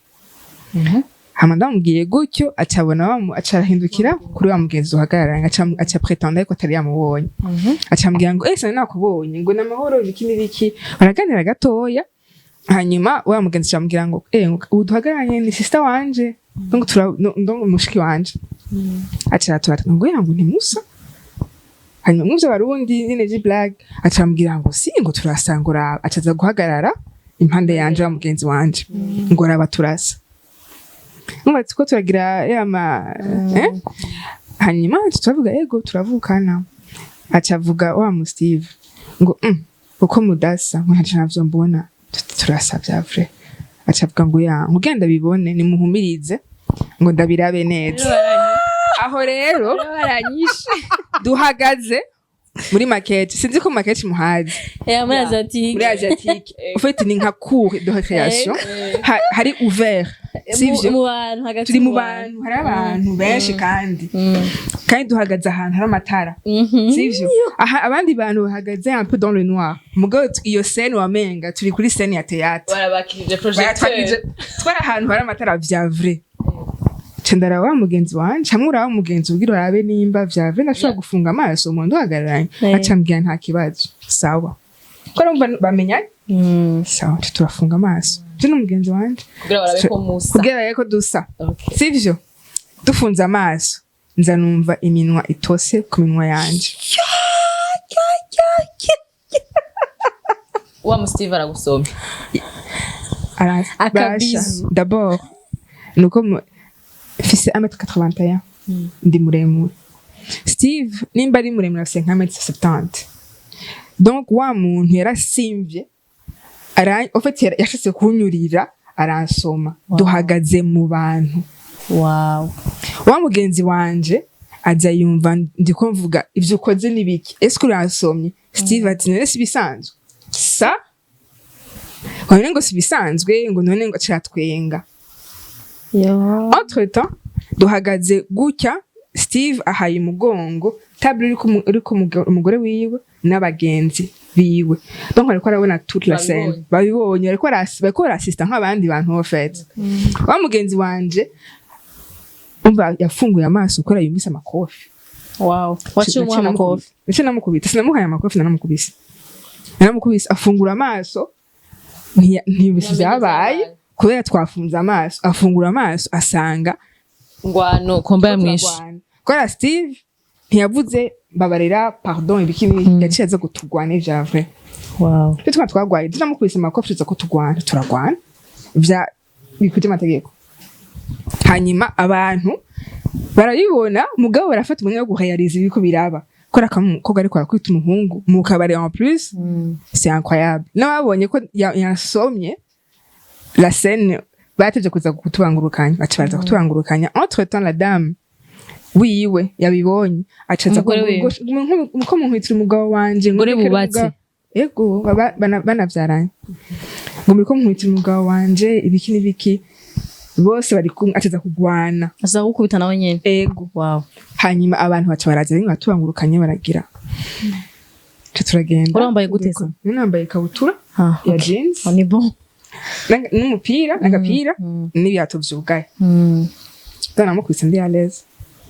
Hama ndamubwiye gutyo, acabona aca arahindukira kuri wa mugenzi uhagararanye, aca pretenda yuko atari yamubonye, aca ambwira ngo eh, sinari nakubonye, ngo namahoro, ibiki n'ibiki. Baraganira gatoya, hanyuma wa mugenzi aca ambwira ngo eh, ngo ubu duhagararanye ni sister wanje, donc tura donc mushiki wanje. Aca aratura ngo ya, ngo ntimusa. Hanyuma mw'ivyo Barundi nyene ji blague, aca ambwira ngo si, ngo turasa, ngo raba. Aca aza guhagarara impande yanje wa mugenzi wanje, ngo raba, turasa. Numva tuko turagira yama hanyuma turavuga ego turavukana. Aca avuga wa mu Steve ngo uko mudasa, ngo ntaco navyo mbona. Tuti turasa vya vrai. Aca avuga ngo ya, ngo genda bibone, nimuhumirize ngo ndabirabe neza. Aho rero baranyishe. Duhagaze muri makete, sinzi ko makete muhazi. Yeah, muri Asiatique. Muri Asiatique. En fait ni nka cour de récréation, hari ouvert, sivyo? Mu bantu hagati. Turi mu bantu, hari abantu benshi kandi kandi duhagaze ahantu hari amatara, sivyo? Aha abandi bantu bahagaze un peu dans le noir. Mugabo iyo scène wamenga turi kuri scène ya théâtre. Barabakirije. Baratwakije, twari ahantu hari amatara vya vrai. Ca ndaraba wa mugenzi wanje, hamwe uraba mugenzi ugira urabe nimba vya vrai ndashobora gufunga amaso umuntu duhagararanye. Aca ambwira nta kibazo, sawa, ko urumva bamenyanye. Sawa, tuca turafunga amaso je n'umugenzi wanje. Kugira barabe ko musa. Kugira barabe ko dusa. Okay. Sivyo? Dufunze amaso, nza numva iminwa itose ku minwa yanje. Wa mu Steve aragusomye. Akabizu. Basha, d'abord nuko mfise 1m81, ndi muremure. Steve nimba ari muremure afise nka 1m70. Donc wa muntu yarasimvye en fait yashatse kunyurira aransoma. Duhagaze mu bantu. Wow. Wa mugenzi wanje aza yumva ndiko mvuga ivyo ukoze nibiki, ese uransomye? Steve ati none si bisanzwe sa, ngo none ngo si bisanzwe, ngo none ngo aca. Yo. Entre temps duhagaze gutya, Steve ahaye umugongo table iriko umugore wiwe n'abagenzi biwe, donc ariko arabona toute la scène. Babibonye, bariko barasista nk'abandi bantu. En fait wa mugenzi wanje umva yafunguye amaso kubera yumvise amakofi. Wow. Waciye umuha amakofi? Naciye namukubita. Sinamuhaye amakofi, naramukubise afungura amaso. Ntiyumvise ivyabaye kubera twafunze amaso. Afungura amaso asanga Ngwano komba yamwishe. Turagwana. Kubera Steve ntiyavuze mbabarira, pardon, ibiki n'ibiki, yaciye aza kutugwana ivya vrai. Wow. Twe twaba twagwaye, tunamukubise amakofi, tuza ko tugwana, turagwana vya bikwije amategeko. Hanyuma abantu barabibona, mugabo barafata umwanya wo gurealiza ibiko biraba kubera ko umukobwa ariko arakubita umuhungu mu kabari. En plus c'est incroyable, n'ababonye ko yansomye la scène bateje kuza kutubangurukanya, baca baraza kutubangurukanya. Entre temps la dame wiwe yabibonye acaza Umugore wiwe. Ko munkubitira umugabo wanje, ngo Umugore ndekere bubatse. umugabo. Ego, banavyaranye, ngo muriko nkubita umugabo wanje, ibiki n'ibiki. Bose bari kumwe, ateza kugwana. Aza gukubita nawe nyene? Ego. Hanyuma abantu baca baraza rimwe, batubangurukanye, baragira ca turagenda. Urambaye gute se? Nari nambaye ikabutura Ah, ya ok. jeans Oh, ni bon. n'umupira n'agapira n'ibirato vyugaye. Namukubise ndi à l'aise.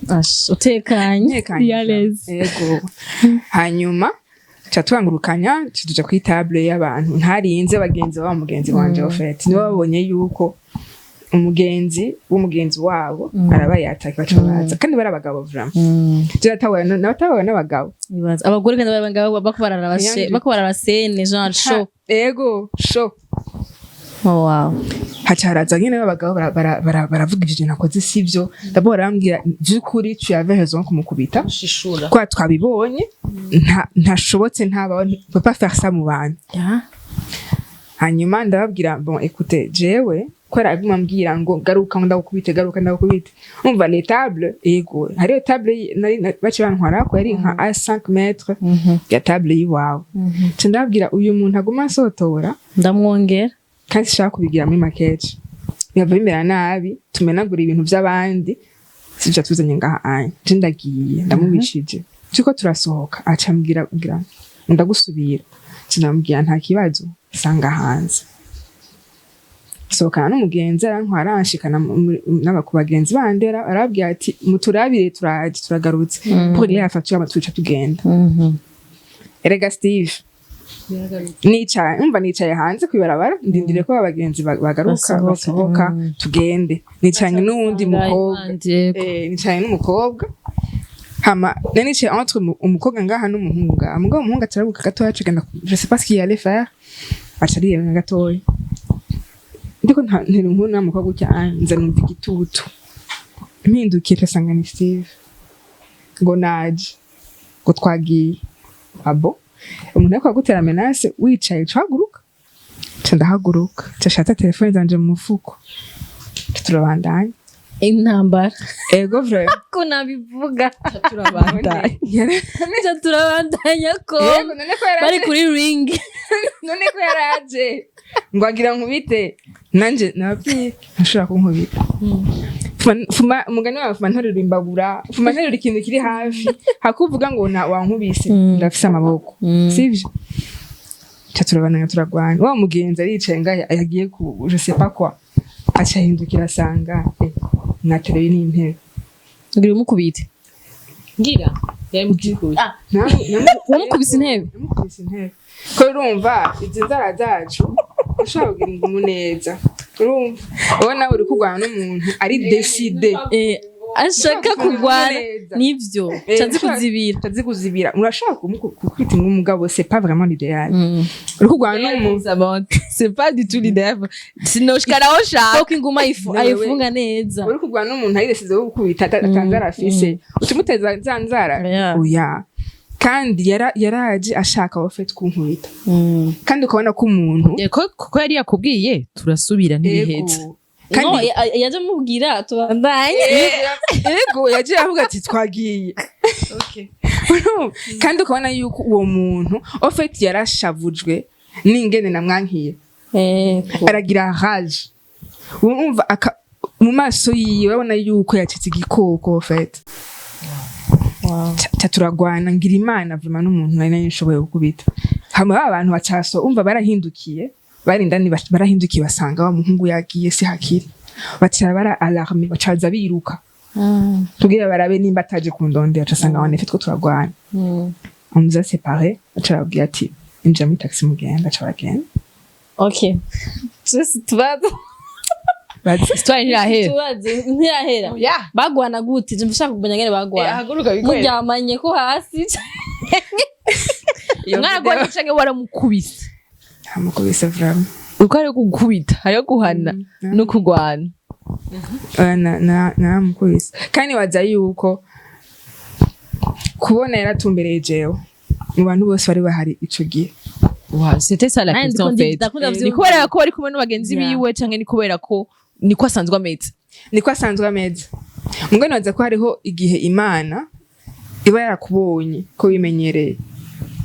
Ash, utekanye. Ntekanye. Ndi à l'aise. Ego. Hanyuma ca tubangurukanya, ca tuja kuri table y'abantu ntarinze bagenzi babo mugenzi wanje. Au fait, nibo babonye yuko umugenzi w'umugenzi wabo arabaye atake, baca baraza, kandi bari abagabo vraiment. Je natabawe n'abagabo. Ibaze abagore kandi bari ngabo bako bararaba Yandi. bako bararaba scène genre show. Ego, show. Oh wow. Haca haraza nyene b'abagabo, baravuga ivyo bintu nakoze sivyo. D'abord arambwira: "Vy'ukuri tu avais raison kumukubita." Shishura. Kwa twabibonye ntashobotse, ntabaho, peut pas faire ça mu bantu. Hanyuma ndababwira: "Bon, écoutez, jewe kubera aguma ambwira ngo garuka, ngo ndagukubite, garuka ndagukubite." Umva, les tables, ego, hariyo table baciye bantwarako, yari nka à 5 mètres ya table y'iwawe. Nca ndababwira: "Uyu muntu aguma asotora, Ndamwongera. kandi sinshaka kubigira muri makeje, bihava bimera nabi, tumenagura ibintu vy'abandi, sivyo tuzanye ngaha anya. Je ndagiye, ndamubishije." Turiko turasohoka, aca ambwira ngira ndagusubira. Nca ndamubwira: "Nta kibazo, sanga hanze." Sohokana n'umugenzi, arantwara, aranshikana ku bagenzi bandera, arababwira ati: "Muturabire, turaje, turagarutse pour rire la facture." Tuca tugenda. Erega Steve, nicaye, umva, nicaye hanze kwibarabara, ndindiriye ko abagenzi bagaruka, Basohoka. basohoka, tugende. Nicaranye n'uwundi mukobwa. Nicaranye n'umukobwa, hama nari nicaye entre umukobwa ngaha n'umuhungu ngaha. Mugabo umuhungu atarabuka gatoya, acagenda, je sais pas ce qu'il allait faire, aca ariyenga gatoya. Ndiko ntera inkuru na mukobwa gutya, nza numva igitutu, mpindukiye nsanga ni Steve, ngo naje, ngo twagiye. Abo umuntu ariko agutera menace wicaye, ucahaguruka. Nca ndahaguruka, nca shata telefone zanje mu mufuko, nca turabandanya. Intambara. Ego, vraiment. Ko nabivuga. Turabandanya. Nca turabandanya ko Yego, none ko yaraje? Bari kuri ring. None ko yaraje ngo agira nkubite, nanje nababwiye ntashobora kunkubita. Fuma umugani wawe, fuma nterura imbabura, fuma nterura ikintu kiri hafi, hakuvuga ngo na wankubise, ndafise amaboko, sivyo? Ca turabandanya, turagwana. Wa mugenzi aricaye ngahe, yagiye ku je sais pas quoi, aca ahindukira asanga naterewe n'intebe. Ngira umukubite. Ngira yari mukikuye. Wamukubise intebe? Namukubise intebe, ko urumva izi nzara zacu ushobora kugira ingumu neza. Urumva, wowe nawe uri kurwana n'umuntu ari décidé. Ashaka Ushobora kurwana. Neza. Nivyo. Canzi kuzibira. Utazi kuzibira, urashobora kukwita umugabo, c'est pas vraiment l'idéal. Uri kurwana n'umuntu. C'est pas du tout l'idéal, sinoshikara aho nshaka. Ko inguma Wewe- ayifunga neza. Uri kurwana n'umuntu ari décidé wo gukubita, atanzara afise, ucumuteza za nzara. Oya, kandi yaraje ashaka au fait kunkubita, kandi ukabona ko umuntu Kuko yari yakubwiye turasubira, ntibihetse. Ego. Kandi No, yaje amubwira tubandanye. Ego, yagiye avuga ati twagiye. Urumva? Kandi ukabona yuko uwo muntu au fait yarashavujwe n'ingene namwankiye, aragira rage. Urumva, mu maso yiwe urabona yuko yacitse igikoko au fait. Ca turagwana, ngira Imana vraiment n'umuntu nari nshoboye gukubita. Hama ba bantu bacaso, umva, barahindukiye, bari indani, barahindukiye, basanga wa muhungu yagiye, si hakiri. Baca bara alarme, bacaza biruka kugira barabe nimba ataje kundondera. Aca asanga en effet two turagwana. On nous a séparés, aca arababwira ati: "Injira muri taxi mugenda." Aca baragenda. Okay, just tubaze. Baza. Histoire ntirahera. Tubaze, ntirahera. Bagwana gute? Je mfashaka kumenya ngene bagwana. Haguruka bikwereke. Muryamanye ko hasi? Mwaragwanye canke waramukubise? Amukubise vraiment. Uko hariho gukubita, hariho guhana no kurwana. Naramukubise, kandi waza yuko kubona yaratumbereye jewe mu bantu bose bari bahari ico gihe. Wow, c'était ça la Nanjye question en fait. ndakunda. Ni kubera ko bari kumwe n'abagenzi biwe canke ni kubera ko niko asanzwe ameze? Niko asanzwe ameze. Mugabo nibaza ko hariho igihe Imana iba yarakubonye ko wimenyereye.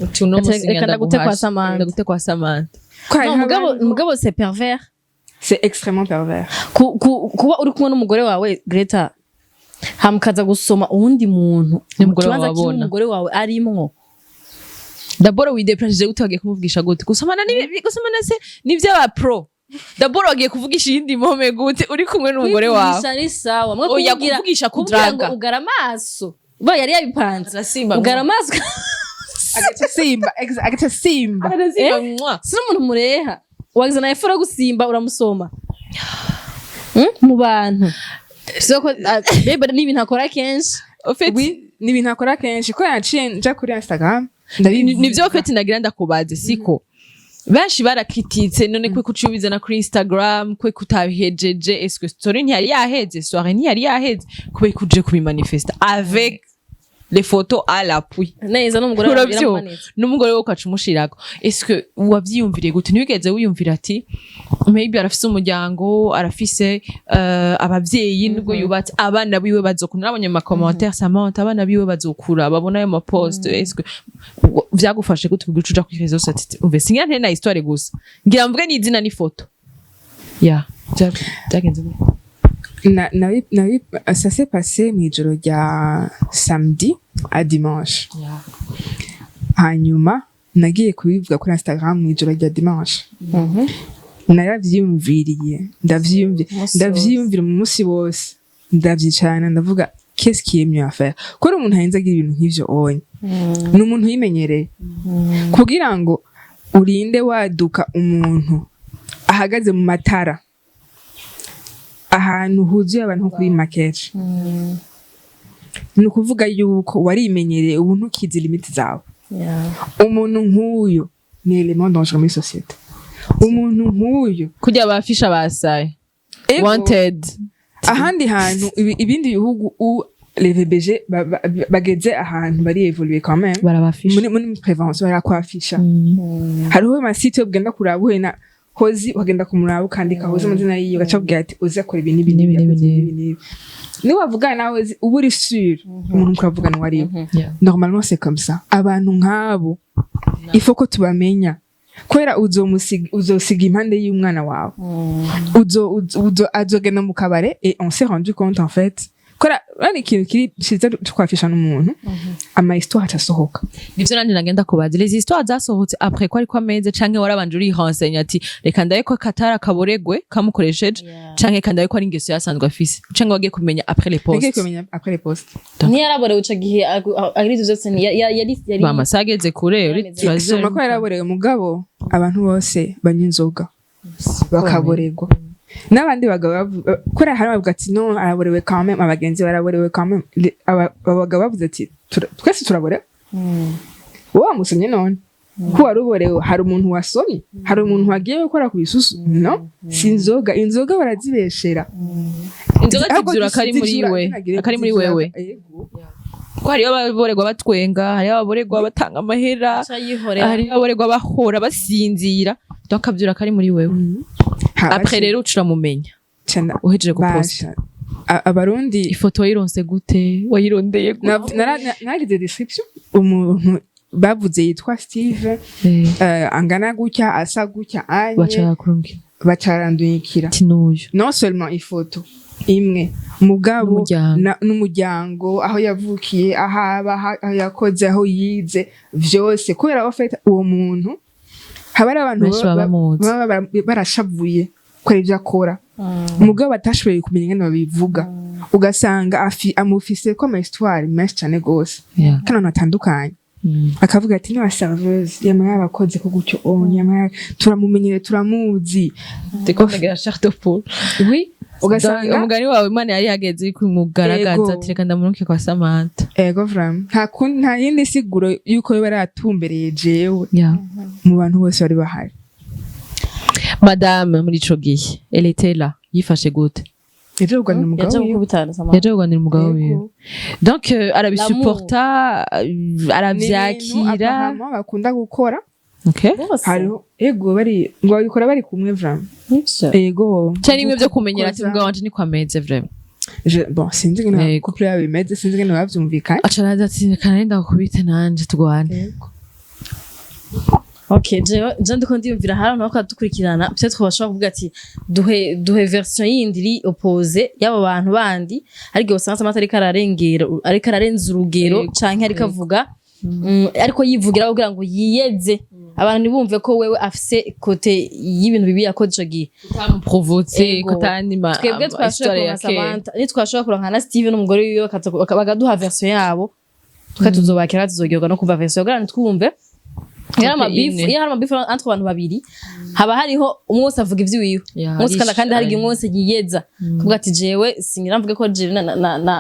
Uti uno musi Reka ndagute kwa Samantha. Ndagute kwa Samantha. Ko No, hariho mugabo abandi- mugabo c'est pervers. C'est extrêmement pervers. Kuba uri kumwe n'umugore wawe, Greta, hamukaza gusoma uwundi muntu mu N'umugore kibanza wawe kimwe abona. umugore wawe arimwo. D'abord widéplacé gute? Wagiye kumuvugisha gute? Gusomana ni gusomana se ni vy'aba pro. D'abord wagiye kuvugisha iyindi môme gute uri kumwe n'umugore wawe? Kwivugisha ni sawa, mwe. Oya, Kumubwira kuvugisha, kumubwira ngo kudraga. ugara amaso, bo yari yabipanze. Arasimba. Ugara amaso. Agaca simba, agaca simba. Arasimba mwa. Si n'umuntu mureha wagize na effort yo gusimba uramusoma mu bantu. Siko bebe ni ibintu akora kenshi. Au fait, Oui, ni ibintu akora kenshi ko yaciye nja kuri Instagram ndabivuga. Nivyo fait nagira ndakubaze, siko benshi barakrititse none kwe kuci ubizana kuri Instagram, kwe kutabihejeje? Est-ce que story ntiyari yaheze, soirée ntiyari yaheze, kubera kuje kubimanifesta avec les photos à l'appui? Neza n'umugore wawe Uravyumva? biramumanitse. N'umugore we ukaca umushirako. Est-ce que wavyiyumviriye gute? Ntiwigeze wiyumvira ati maybe arafise umuryango, arafise abavyeyi, nubwo yubatse, abana biwe bazokura? Nabonye mu macommentaires, Samantha, abana biwe bazokura babona ayo mapost. Est-ce que vyagufashe gute kugira uca uja kuri réseaux ati umve, singira ntere na histoire gusa, ngira mvuge n'izina n'ifoto ya byagenze gute? Ça s'est passé mw'ijoro rya samedi à dimanche. Hanyuma nagiye kubivuga kuri Instagram mw'ijoro rya dimanche. Naravyiyumviriye, ndavyiyumvira, Umunsi. Ndavyiyumvira mu munsi wose, ndavyicarana, ndavuga: qu'est-ce qui est mieux à faire? Kubera umuntu arinze agira ibintu nk'ivyo onye ni umuntu yimenyereye, kugira ngo urinde waduka umuntu ahagaze mu matara ahantu huzuye abantu nko kuri makeshi, ni ukuvuga yuko warimenyereye, ubu ntukizi limites zawe. Umuntu nk'uyu ni élément dangereux muri société, umuntu nk'uyu. Kurya bafisha basaye. Ego. Wanted. Ahandi hantu ibindi bihugu où les VBG bageze ahantu bari évolué quand même barabafisha. Muri prévention barakwafisha. Hariho amasite ugenda kuraba uhuye na hozi, ukagenda kumuraba, ukandika hozi amazina yiwe, ugaca ubwira ati uzi akora ibi n'ibi n'ibi, n'ibi, yakoze n'ibi. ibi n'ibi. Niba wavugana nawe uba uri sûr umuntu muravugana uwo ari we. Normalement c'est comme ça. Abantu nk'abo il faut ko tubamenya, kubera uzosiga impande y'umwana wawe, azogenda mu kabare. Et on s'est rendu compte en fait kubera ari ikintu kiri ciza twafisha n'umuntu, ama histoire acasohoka. Nivyo nanje nagenda kubaza. Les histoires zasohotse après ko ariko ameze, canke warabanje urihensenya ati reka ndabe ko katara kaboregwe kamukoresheje, canke kandabe ko ari ingeso yasanzwe afise, canke wagiye kumenya après les nagiye posts? kumenya après les posts. Ntiyaraborewe ico gihe agira ivyo vyose, yari Ba amasaha ageze kure uri Yarameze. Soma ko yaraborewe, mugabo abantu bose banywa inzoga bakaborerwa n'abandi bagabo kubera hari abavuga ati no araborewe quand même, abagenzi baraborewe quand même. Abagabo bavuze ati twese turaborewe, wowe wamusomye none ko wari uborewe? Hari umuntu wasomye? Hari umuntu wagiye gukora ku bisusu? No si inzoga, inzoga barazibeshera. Inzoga Ahubwo zivyura akari muri zivyura- we ntagire akari muri zivyura- wewe. Yego. Ko hariyo ababorerwa batwenga, hariyo ababorerwa batanga amahera, aca yihorera. Hariyo ababorerwa bahora basinzira, donc akavyura akari muri wewe. Après rero uca uramumenya uhejeje guposta? Basha. Abarundi Ifoto wayironse gute? Wayirondeye gute? Naragize description, umuntu bavuze yitwa Steve, angana gutya, asa gutya anye. Baca bakurungika. Bacarandungikira. Ati n'uyu. Non seulement ifoto imwe, mugabo N'umuryango. n'umuryango, aho yavukiye, aho aba, aho yakoze, aho yize, vyose, kubera en fait uwo muntu haba hari abantu Benshi baba bamuzi. baba barashavuye kubera ibyo akora, mugabo batashoboye kumenya ingene babivuga, ugasanga amufise ko ama histoire menshi cane gose kandi ahantu hatandukanye. Akavuga ati n'aba serveuse yama yabakoze ko gutyo, oh yama turamumenyere, turamuzi. Ndiko ndagira chair de poule. Oui, ugasanga umugani wawe Imana yari yageze kumugaragaza. Ego. Ati reka ndamuruke kwa Samantha. Ego, vraiment nta kundi, nta yindi siguro yuko yoba yaratumbereye jewe mu bantu bose bari bahari. Madame muri ico gihe elle était là, yifashe gute? Yaje kuganira umugabo Yaje wiwe. gukubitana Samantha. Yaje kuganira umugabo Ego. wiwe, donc arabisuporta, Ni ibintu aravyakira? apparemment bakunda gukora. Okay. Bose. Hariho ego bari ngo babikora bari kumwe vraiment. Nivyo. Ego. Cyane bimwe byo kumenyera ati Gukoza. umugabo wanje niko ameze vraiment. Bon, sinzi ingene Yego. couple yabo imeze, sinzi ingene bavyumvikanye. Aca araza ati reka nari ndakubite nanje tugwane. Ego. Okay, jewe je ndiko ndiyumvira, hari abantu bariko dukurikirana, peut-être bashobora kuvuga ati duhe version yindi iri opposée y'abo bantu bandi, ariko usanga Samantha ariko ararengera, ariko ararenza urugero, canke ariko avuga, ariko yivugira kugira ngo yiyeze, abantu ntibumve ko wewe afise côté y'ibintu bibi yakoze ico gihe. Kutamu provoquer. Ego. Kutanima. Twebwe twashoboye kuronka Samantha, nitwashobora kuronka na Steve n'umugore wiwe, bakaduha version yabo, twe tuzobakira, tuzoryoherwa no kumva version kugira ngo twumve. Iyo hari ama beef, imwe. iyo hari ama beef entre abantu babiri, haba hariho umwe wese avuga ivy'iwiwe. Ya, umwe wese kandi hari igihe umwe wese yiyeza kuvuga ati: "Jewe singira mvuge ko jewe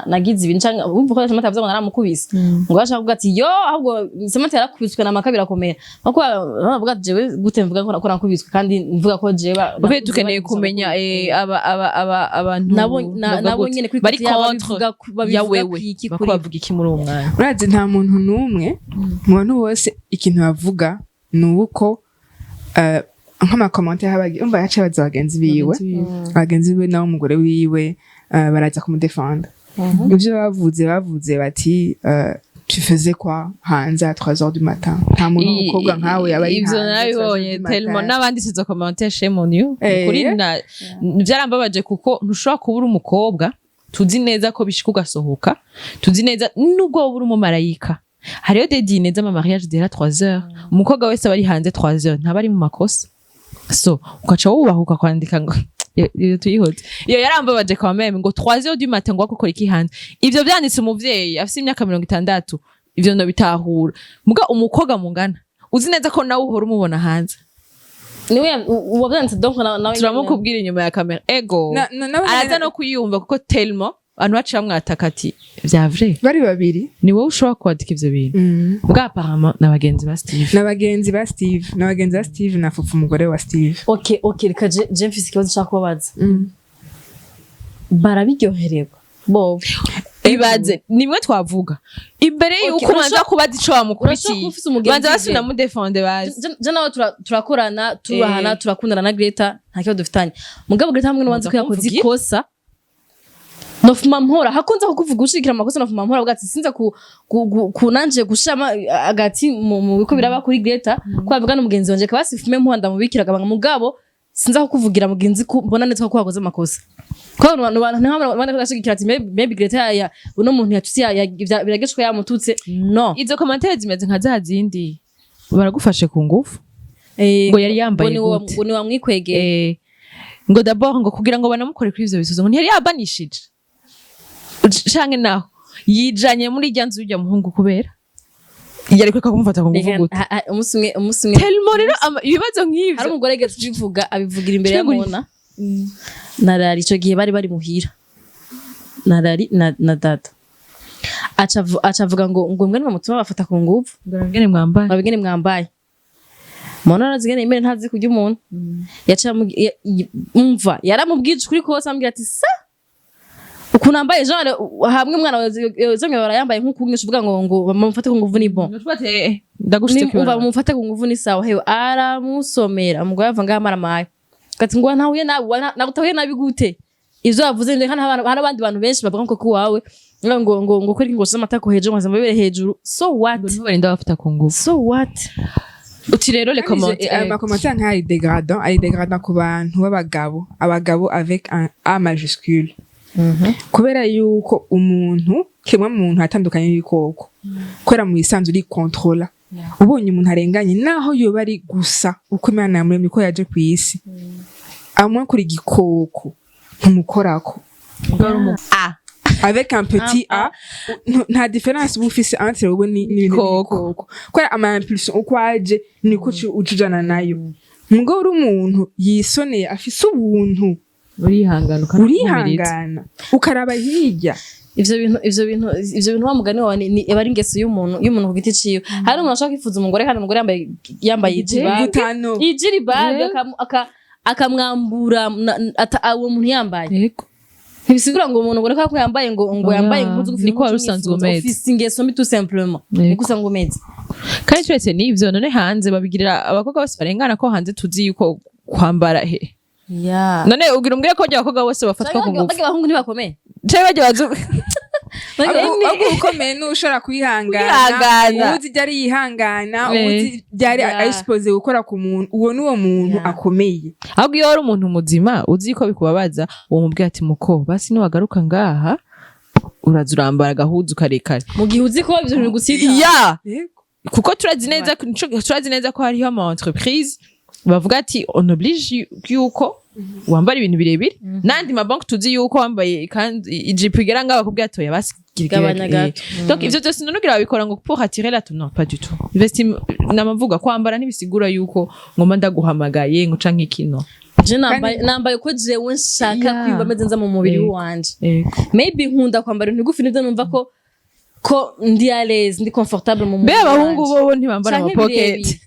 nagize ibintu", canke wumva ko Samantha yavuze ngo naramukubise, ngo ashaka kuvuga ati: "Yo, ahubwo Samantha yarakubiswe na maka birakomera", nkuko bavuga ati: "Jewe gute mvuga ko nakubiswe kandi mvuga ko jewe Ube dukeneye kumenya aba abantu nabo nabo nyene kuri bari côté yabo contre babivuga ya wewe kwiki bako kuri bavuga iki muri uwo mwanya? Urazi, nta muntu n'umwe mu bantu bose ikintu bavuga ni uko nk'ama commentaires umva yaciye abaza bagenzi biwe nawe umugore wiwe, baraza kumudefenda. Ivyo bavuze bati: "Tu faisais quoi hanze à 3 heures du matin? Nta muntu w'umukobwa nkawe yaba ari Ivyo hanze à 3 heures narabibonye du matin." Tellement n'abandi izo commentaire, shame on you. Kuri na byarambabaje, kuko ntushobora kuba uri umukobwa, tuzi neza ko bishika ugasohoka, tuzi neza nubwo wowe uri umumarayika, hariyo des dîners z'ama mariage zihera 3 heures. Umukobwa wese aba ari hanze 3 heures ntaba ari mu makosa, so ugaca wubahuka kwandika ngo iyo tuyihoze, iyo yarambabaje quand même, ngo 3 heures du matin, ngo akora iki hanze. Ivyo vyanditse umuvyeyi afise imyaka 60, ivyo ndabitahura, muga umukobwa mungana uzi neza ko nawe uhora umubona hanze. Niwe uwabyanditse, donc nawe Turamukubwira inyuma ya kamera, ego. Araza no kuyumva, kuko tellement abantu baciye bamwataka ati: "Vya vrai?" Bari babiri. Ni wowe ushobora kwandika ivyo bintu? Bwa apparemment na bagenzi ba Steve. Na bagenzi ba Steve na Fufu, umugore wa Steve. Okay, reka je mfise ikibazo nshaka kubabaza. Barabiryohererwa bo? Ibaze nimwe twavuga imbere yuko ubanza kubaza ico urashobora wamukubitiye. kuba ufise umugenzi Banza basi we. unamudefende bazi. Je nawe turakorana, turahana, turakundana na Greta, nta kibazo dufitanye. Mugabo Greta hamwe n'uwanzi ko yakoze Muza ikosa, nofuma mpora hakunze kukuvuga ushigikira amakosa, nofuma mpora avuga ati sinza ku nanje gushama agati mu biko biraba kuri Greta, ko avuga n'umugenzi wanje kabasi fume mpora ndamubikira akabanga. Mugabo sinza kukuvugira mugenzi ko mbona neza ko wakoze amakosa, ko abantu bantu bashigikira ati maybe Greta ya uno muntu yatutse birageshwe yamututse, no. Izo commentaire zimeze nka za zindi baragufashe ku ngufu. Ngo yari yambaye ngo ni gute? Ngo ni wamwikwegeye. Ngo d'abord ngo kugira ngo banamukore kuri ivyo bisuzo, ngo ntiyari yabanishije canke naho yijanye muri rya nzu y'urya muhungu, kubera yari kureka kumufata ku ngufu Reka, gute? Umunsi umwe Tellement rero ibibazo nk'ivyo. Hari umugore yigeze kubivuga, abivugira imbere ya Cenguri. Mona na Rari. Ico gihe bari muhira na Rari na dada, aca avuga ngo mbwe nimutuma bafata ku nguvu. Ngene mwambaye. Babigene mwambaye. Mona arazi ingene imere, ntazi kurya umuntu. Yaciye umva, yaramubwije ukuri kose, amubwira ati: "Sa ukuntu ambaye genre hamwe umwana wawe barayambaye nk'uku nyinshi, uvuga ngo bamufate ku nguvu ni bon." Ndagushitse. Umva, mumufate ku nguvu ni sawa. Hewe, aramusomera. Umugore ava ngaho amaramaye ati ngo ntahuye nabi, nagutahuye nabi gute? Ivyo wavuze nje kandi hari abandi bantu benshi bavuga ngo kuwawe ngo kwereka ngo amatako hejuru, ngo amabere hejuru, so what? Barinda bafata ku ngufu. So what? Uti rero les Kandi commentaires. Ama commentaires nk'ayo ari dégradant, ari dégradant ku bantu b'abagabo, abagabo avec un A majuscule, kubera yuko umuntu kimwe muntu atandukanye n'ibikoko, kubera mu bisanzwe uri contrôla. Ubonye umuntu arenganye, naho yoba ari gusa uko Imana yamuremye, uko yaje ku isi, amwe kuri igikoko ntumukorako. A. Avec un petit a, nta différence uba ufise entre wowe n'ibintu Ibikoko. by'ibikoko, kubera ama impulsion uko aje niko uca ujana nayo. Mugabo uri umuntu yisoneye, afise ubuntu, urihangana. Urihangana, ukaraba hirya. Ivyo bintu wa mugani wawe aba ari ingeso y'umuntu ku giti ciwe. Hari umuntu ashaka kwifuza umugore, kandi umugore yambaye ijibage, Gutano. ijiribage, akamwambura uwo muntu yambaye. Ntibisigura ngo umuntu ngo ko yambaye ngo Oya, yambaye impuzu ngufi niko wari usanzwe umeze. Ufise ingeso mbi tout simplement. Niko usanzwe umeze. Kandi turetse n'ivyo, none hanze babigirira abakobwa bose barengana, ko hanze tuzi yuko kwambara he? None ugira umbwire ko abakobwa bose bafatwa ku ngufu? Bage abahungu ntibakomeye. Canke barya bazu. Ahubwo ukomeye ni ushobora kwihangana. Kwihangana. Uwuzi ibyo ari yihangana, uwuzi ibyo ari ari supposé gukora ku muntu, uwo ni uwo muntu akomeye. Ahubwo iyo wari umuntu muzima, uzi ko bikubabaza, uwo mubwira ati: "Muko basi niwagaruka ngaha uraza urambara agahuzu karekare." Mu gihe uzi ko ibyo bintu bigutsita. Ya. Yego. Kuko turazi neza ko hariho ama entreprise bavuga ati: "On oblige yuko wambara ibintu birebire." N'andi mabanki tuzi yuko wambaye kandi ijipo igera ngaho bakubwira ati: "Oya basi." Gabanya gato. Donc ivyo byose none ugira babikora ngo pour attirer la, non, pas du tout. Vestim namavuga kwambara ntibisigura yuko ngoma ndaguhamagaye ngo canke ikino. Je nambaye uko jewe nshaka kwiyumva meze nza mu mubiri wanje. Maybe nkunda kwambara ibintu bigufi, nivyo numva ko ndi à l'aise, ndi confortable mu Mbe mubiri abahungu wanje. bobo ntibambara Canke amapocket? birebire.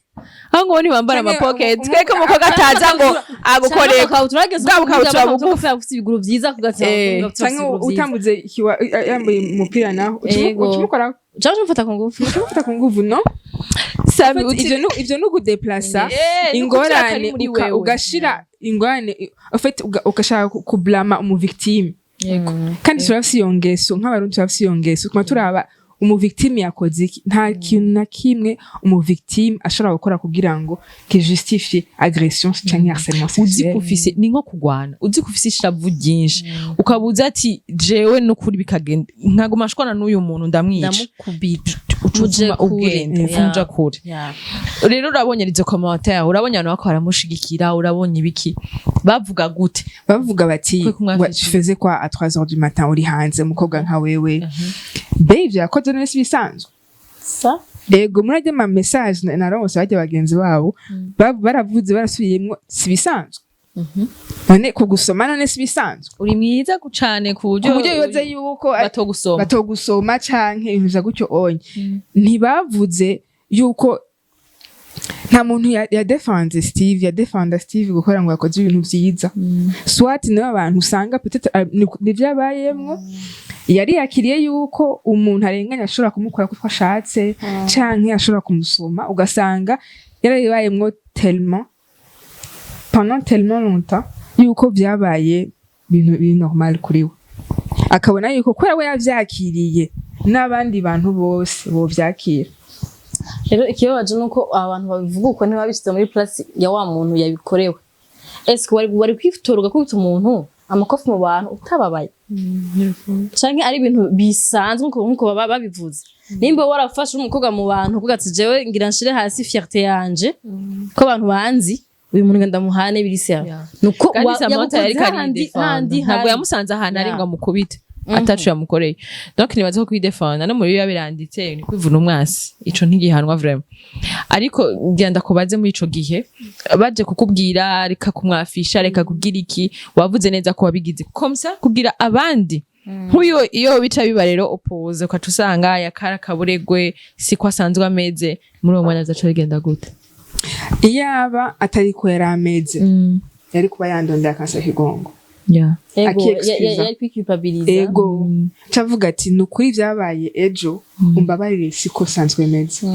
Abahungu bo ntibambara Canke amapocket? Tweke umukobwa ataza ngo agukoreko Canke bwa bukabutura bugufi. ufite ibiguru vyiza kugatsa. Canke utambuze yambaye umupira naho ucumukora. Canke umufata ku ngufu. Ucumufata ku nguvu, no? Sami. En fait, ivyo ni ugudeplasa ingorane, ugashira ingorane, en fait ugashaka kublama umuvictime. Kandi turafise iyo ngeso nk'Abarundi, turafise iyo ngeso tuma turaba umuvictime yakoze iki. Nta kintu na kimwe umuvictime ashobora gukora kugira ngo kijustifie agression canke harcèlement Uzi sexuel. ko ufise, ni nko kugwana, uzi ko ufise ishavu ryinshi, ukabuza ati: "Jewe nukuri bikagenda nkaguma shwana n'uyu muntu, ndamwica." Ndamukubita. Uca Muje uvuma kure. ugenda uja kure. Rero urabonye izo commentaire, urabonye abantu bako baramushigikira, urabonye ibiki bavuga gute? Bavuga bati: Kwe kumwafisha. "Wa, tu faisais quoi à 3 heures du matin uri hanze, umukobwa nka wewe?" Mbe ivyo yakoze none si bisanzwe? Sa. Ego, muri ajya ama message naronse bajya bagenzi babo baravuze, barasubiyemwo: si bisanzwe none kugusoma? None si bisanzwe? Uri mwiza cane ku buryo ku buryo bibaze yuko batogusoma. Batogusoma canke ibintu vya gutyo onye. Ntibavuze yuko nta muntu yadefenze Steve, yadefenda Steve gukora ngo yakoze ibintu vyiza. Soit nibo abantu usanga peut-être nivyo abayemwo, yari yakiriye yuko umuntu arenganya ashobora kumukora kuko ashatse canke ashobora kumusoma, ugasanga yarabibayemwo tellement pendant tellement longtemps yuko vyabaye ibintu biri normal kuri we, akabona yuko kubera we yavyakiriye n'abandi bantu bose bovyakira. Rero ikibabaje ni uko abantu babivuga uko ntibabishyize muri place ya wa muntu yabikorewe. Ese wari kwitora ugakubita umuntu amakofi mu bantu utababaye, canke ari ibintu bisanzwe nkuko baba babivuze? Nimba warafashe umukobwa mu bantu uvuga ati: "Jewe ngira nshire hasi fierté yanje ko abantu banzi, uyu muntu ngenda muhane", biri sérieux? Nuko Kandi Samantha yari yagukoze hahandi karidefenda, handi ntabwo hari. yamusanze ahantu ari ngo amukubite ataco yamukoreye. Donc nibaza ko kwidefenda no muri biba biranditse ni kwivuna umwasi, ico ntigihanwa vraiment. Ariko ngira ndakubaze: muri ico gihe baje kukubwira reka kumwafisha, reka kugira iki, wavuze neza ko wabigize comme ça kugira abandi nk'uyo iyo bica biba rero opposé, ukaca usanga yakara kaburegwe siko asanzwe ameze, muri uwo mwanya vyaca bigenda gute? Iyaba atari ko yari ameze, yari kuba yandondera akansaba ikigongo. Ego. Akiexcusa. Yari kwiculpabiliza. Ego, cavuga ati: "Ni ukuri vyabaye ejo, umbabarire, siko sanzwe meze."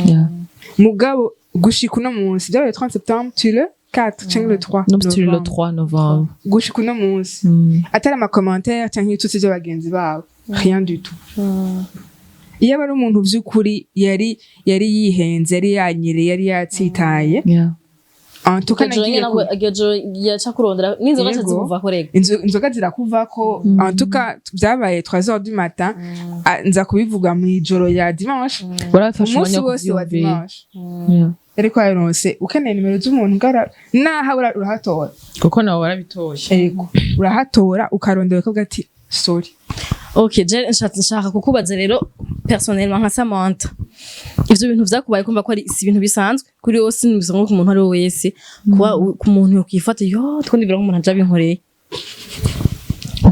Mugabo gushika uno munsi, vyabaye 30 septembre, tu le 4 canke le 3 No, turi le novembre. 3 novembre. Gushika uno munsi, atari amacommentaire canke ibitutsi vy'abagenzi babo, rien du tout. Iyo aba ari umuntu vy'ukuri yari yihenze, yari yanyereye, yari yatsitaye, en tout cas Iryo joro nagiye nyene iryo joro yaca kurondera n'inzoga Yego. zikuvako rega. Inzoga zirakuvako. En tout cas byabaye 3 heures du matin. Ah, nza kubivuga mu ijoro ya dimanche. Warafashe Umunsi umwanya wo wose wa kuvyiyumvira. dimanche ariko yaronse ukeneye nimero z'umuntu ngara naha urahatora. Kuko nawe warabitoye. Ego, urahatora, ukarondera, ukavuga ati: "Sorry." Ok, je nshaka kukubaza rero personnellement nka Samantha: ivyo bintu vyakubaye, kumva ko ari si ibintu bisanzwe kuri wowe, si ibintu bisanzwe ku muntu ari we wese, kuba ku muntu yokwifata yo twundibira nk'umuntu aja binkoreye.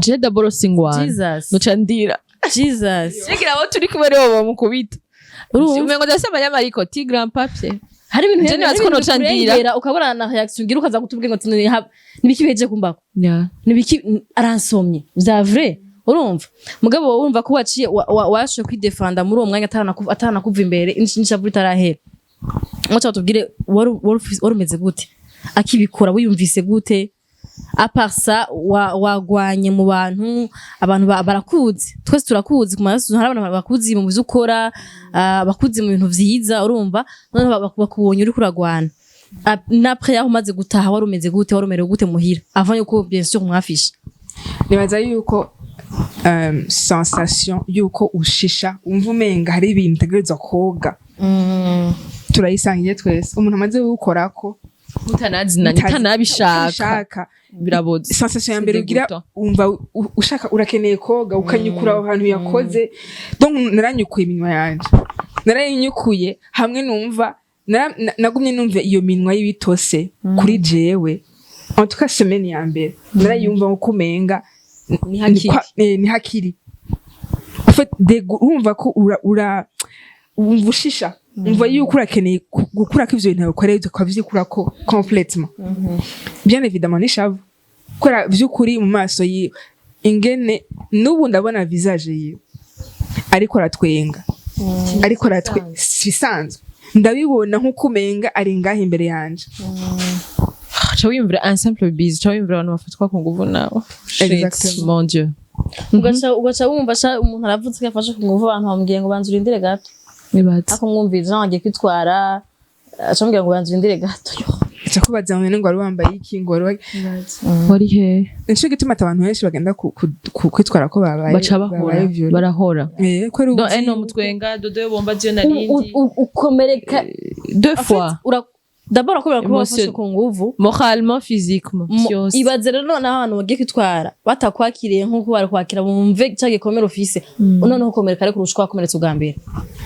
Je d'abord singwana. Jesus. Nuca ndira. Jesus. Sigira abo turi kumwe rero bamukubita. Urumva? Umengo ndafise amanyamariko ti grand papier. Hari ibintu Je nibaza ko hari ibintu noca ndira. bikurengera, ukabona na réaction ugira, ukaza kutubwira ngo nibiki bihejeje kumbako, nibiki aransomye vya vrai. Urumva, mugabo wowe urumva ko waciye washoboye kwidefanda muri uwo mwanya ataranakuva imbere, n'ishavu ritarahera. Ngo tubwire, wari umeze gute akibikora? Wiyumvise gute? À part ça, wagwanye mu bantu, abantu barakuzi, twese turakuzi ku maraso. Hari abantu bakuzi mu byo ukora, bakuzi mu bintu vyiza, urumva? Noneho bakubonye uriko uragwana. N'après yaho umaze gutaha, wari umeze gute? Wari umerewe gute muhira avant yuko bien sûr mwafisha? Nibaza yuko sensation yuko ushisha, umva umenga hari ibintu utegerezwa koga, turayisangiye twese, umuntu amaze gukorako. Mutanazinanye, utanabishaka. Utanabishaka. Biraboze. Sensation ya mbere ugira, dégoûtant. Umva ushaka, urakeneye koga, ukanyukura aho hantu yakoze. Donc naranyukuye iminwa yanje, narayinyukuye hamwe numva nagumye numva iyo minwa y'ibitose kuri jewe. En tout cas, semaine ya mbere narayumva nko umenga Ni hakiri. Ni hakiri. En fait, urumva ko ura wumva ushisha, umva yuko urakeneye gukurako ivyo bintu yagukoreye, ukavyikurako complètement. Bien évidemment n'ishavu, kubera vy'ukuri mu maso yiwe, ingene n'ubu ndabona visage yiwe ariko aratwenga, ariko aratwe sisanzwe, ndabibona nk'uko umenga ari ngaha imbere yanje. Ca wiyumvira un simple bise, ca wiyumvira abantu bafatwa ku nguvu nawe. Shit. Exactement. Mon Dieu. Ugaca wumva sha umuntu aravuze ko yafashe ku nguvu, abantu bamubwiye ngo banza urindire gato. Nibaza. Ako mwumvira Jean agiye kwitwara, aca amubwira ngo banza urindire gato, yo. Aca kubaza ngo none ngo wari wambaye iki, ngo wari Wari he? Nico gituma ati abantu benshi bagenda kwitwara ko babaye Baca bahora. Babaye violé. Barahora. Ko ari Donc ubuzi eno mutwenga dodo bomba je U- narindi. Ukomereka Deux En fait, fois. D'abord kubera kuba Émotion. wafashe ku nguvu. Moralement, physiquement, vyose. Ibaze rero noneho abantu bagiye kwitwara batakwakiriye nk'uko bari kwakira, bumve cya gikomere ufise, noneho ukomereka ariko kurusha uko wakomeretse ubwa mbere.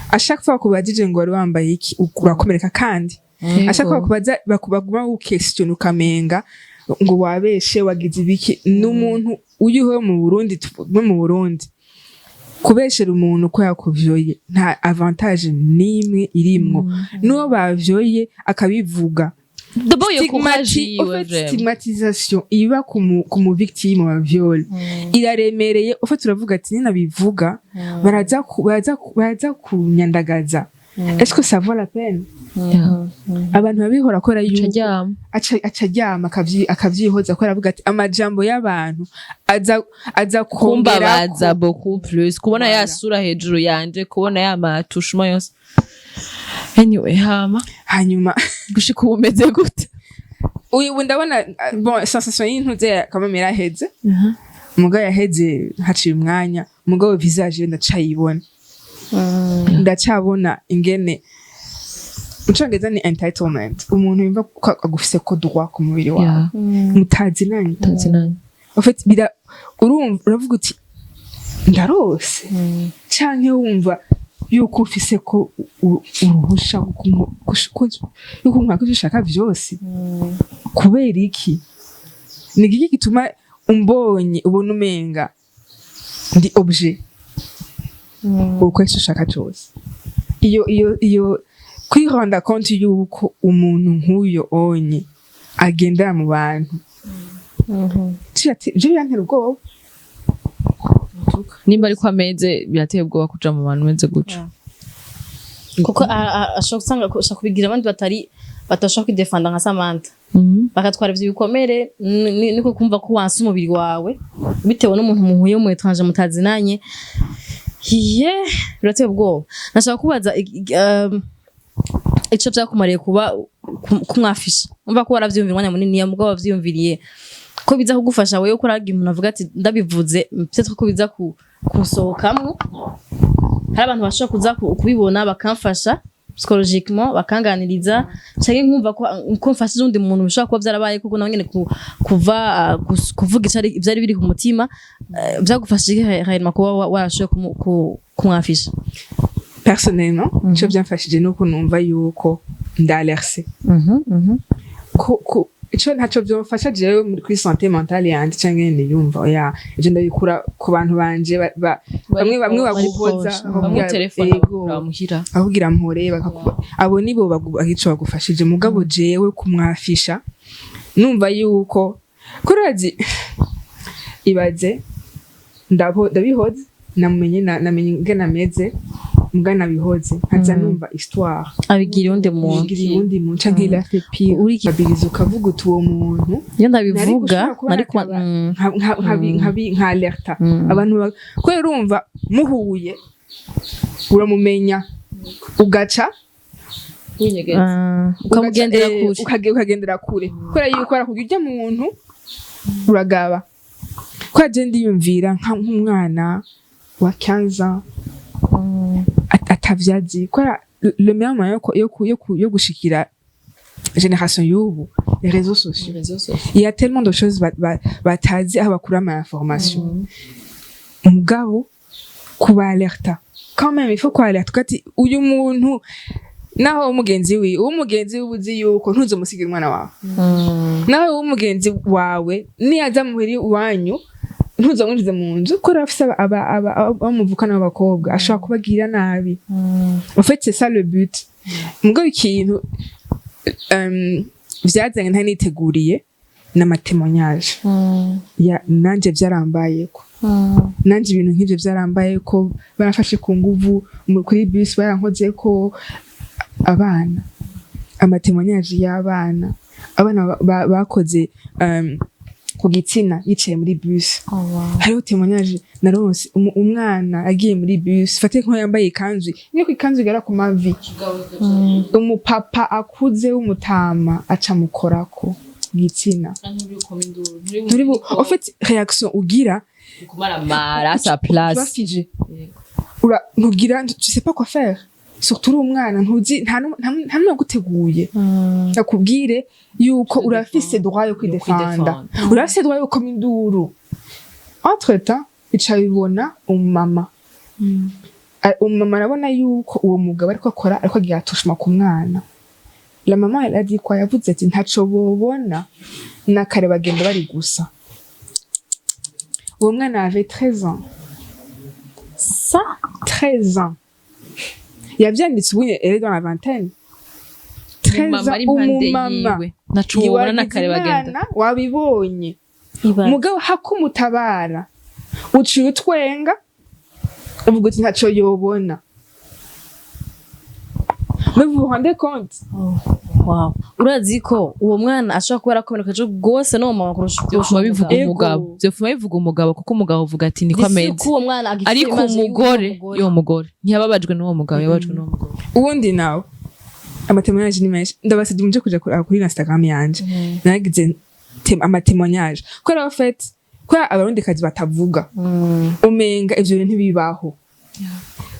À chaque fois bakubajije ngo wari wambaye iki, urakomereka. Kandi à chaque fois bakubaza, baguma guquestionna, ukamenga ngo wabeshe, wagize ibiki. N'umuntu uriho mu Burundi, tuvuge mu Burundi, kubeshera umuntu ko yakuvyoye nta avantage n'imwe irimwo. N'uwo bavyoye akabivuga, D'abord iyo courage en yiwe fait, vraiment. Stigmatisation iba ku mu victime wa viol iraremereye. En fait, uravuga ati ninabivuga baraza kunyandagaza. Est-ce que ça vaut la peine? Abantu babihora kubera Aca yuko aryama. Aca aryama, akavyihoza kubera avuga ati amajambo y'abantu aza kumbabaza kongerako. Beaucoup plus kubona Voilà. yasura hejuru yanje, kubona ya matushuma yose. Anyway, hama Hanyuma gushika ubu umeze gute? Uyu ndabona, bon, sensation y'intuze kameme yaraheze, mugabo yaheze haciye umwanya. Mugabo visage yo ndacayibona, ndacabona ingene, mu Congereza ni entitlement, umuntu yumva ko agufise ko droit ku mubiri wawe mutazinanye. Tazinanye. En fait, bira urumva uravuga uti ndarose, canke wumva yuko ufise ko uruhusha yuko nkwaka ivyo ushaka vyose. Kubera iki? Ni iki gituma umbonye ubona umenga ndi objet ukoresha ushaka cyose? Iyo kwirenda compte yuko umuntu nk'uyo onye agendera mu bantu, je birantera ubwoba. Nimba ariko ameze, birateye ubwoba kuja mu bantu umeze gutyo. Kuko ashobora gusanga ashobora kubigira abandi batari badashobora kwidefanda nka Samantha, bakatwara ivyo bikomere. Niko kumva ko wanse umubiri wawe bitewe n'umuntu muhuye mu étranger mutazinanye. Ye, birateye ubwoba. Nashaka kubaza ico vyakumariye kuba kumwafisha. Umva ko waravyiyumvira umwanya munini, ya mugabo wavyiyumviriye ko biza kugufasha wewe, ko uragira umuntu avuga ati ndabivuze, peut-être ko biza kunsohokamwo, hari abantu bashobora kuza kubibona bakamfasha psychologiquement, bakanganiriza, canke nkumva ko mfashije undi muntu bishobora kuba vyarabaye, kuko nawe nyene kuva kuvuga ivyari biri ku mutima, vyagufashije iki réellement kuba warashoboye kumwafisha? Personnellement, ico byamfashije nuko numva yuko ndalerse ko ico ntaco byomfasha jewe kuri santé mentale yanje canke niyumva. Oya, ivyo ndabikura ku bantu banje bamwe bamwe baguhoza. Bamwe bakubwira, telefone ego, bamuhira. Bakubwira mpore, bakakuba, abo nibo ico bagufashije. Mugabo jewe kumwafisha, numva yuko kurazi, ibaze ndabihoze, namenye namenye ingene ameze. Mbwa nabihoze nkaza numva histoire abigira uwundi muntu. Bigira uwundi muntu canke il a fait pire. Babiriza ukavuga uti uwo muntu Iyo nari ndabivuga gushobora kuba nari kuba nka alerta abantu kubera urumva muhuye uramumenya, ugaca Ah, ukamugendera kure. Ukagendera kure kubera yuko arakubwira ujya muntu uragaba ko aje. Ndiyumvira nk'umwana wa 15 ans atavyazi, kubera le meilleur moyen yo gushikira génération y'ubu, les réseaux sociaux, il y a tellement de choses batazi aho bakura ama information. Mugabo kuba alerta quand même, il faut ko alerta ati uyu muntu naho umugenzi wiwe, uwo mugenzi wiwe uzi yuko ntuzomusigira umwana wawe, nawe w'umugenzi wawe niyaza muhiri iwanyu ntuzamwinjize mu nzu, kubera afise abamuvukana b'abakobwa ashobora kubagirira nabi. En fait, c'est ça le but. Mugabo ikintu vyazanye ntari niteguriye n'ama témoignages ya nanje vyarambayeko. Nanje ibintu nk'ivyo vyarambayeko, barafashe ku nguvu kuri bus, barankozeko. Abana, ama témoignages y'abana, abana bakoze ku gitsina yicaye muri bus. Hariho témoignage naronse, umwana agiye muri bus, fate nko yambaye ikanzu imwe, ku ikanzu igera ku mavi, umupapa akuze w'umutama aca amukorako igitsina. Nturi en fait, réaction ugira Kumaramara sa tu vas place. figer. Ntugira, tu sais pas quoi faire, surtout uri umwana, ntuzi, nta n'umwe yaguteguye akubwire yuko urafise droit yo kwidefanda, urafise droit yo gukoma induru. Entre temps ica bibona umumama. Umumama arabona yuko uwo mugabo ariko akora, ariko agira attouchement ku mwana. La mama, elle a dit quoi? Yavuze ati ntaco bobona na kare bagenda bari gusa. Uwo mwana avait 13 ans. Sa 13 ans, yavyanditse ubu elle est dans la vingtaine, 13 Umumama ans. Ari impande Umumama yiwe, ntaco wobona na kare bagenda. Umwana wabibonye. Iba Mugabo hakumutabara uciye utwenga, uvuga uti ntaco yobona. Mais vous vous rendez compte? Wow. Urazi ko uwo mwana ashobora kuba yarakomereka rwose n'uwo mama kurusha Vyofuma bivuga Ego. umugabo, vyofuma bivuga umugabo, kuko umugabo uvuga ati niko ameze. Ko uwo mwana agifite Ariko image y'uwo umugore mugore. Y'uwo mugore ntiyababajwe n'uwo mugabo, yababajwe n'uwo mugore. Ubundi nawe ama témoignages ni menshi. Ndabasabye muje kuja kuri Instagram yanje, naragize ama témoignages, kubera en fait kubera Abarundikazi batavuga, umenga ivyo bintu ntibibaho.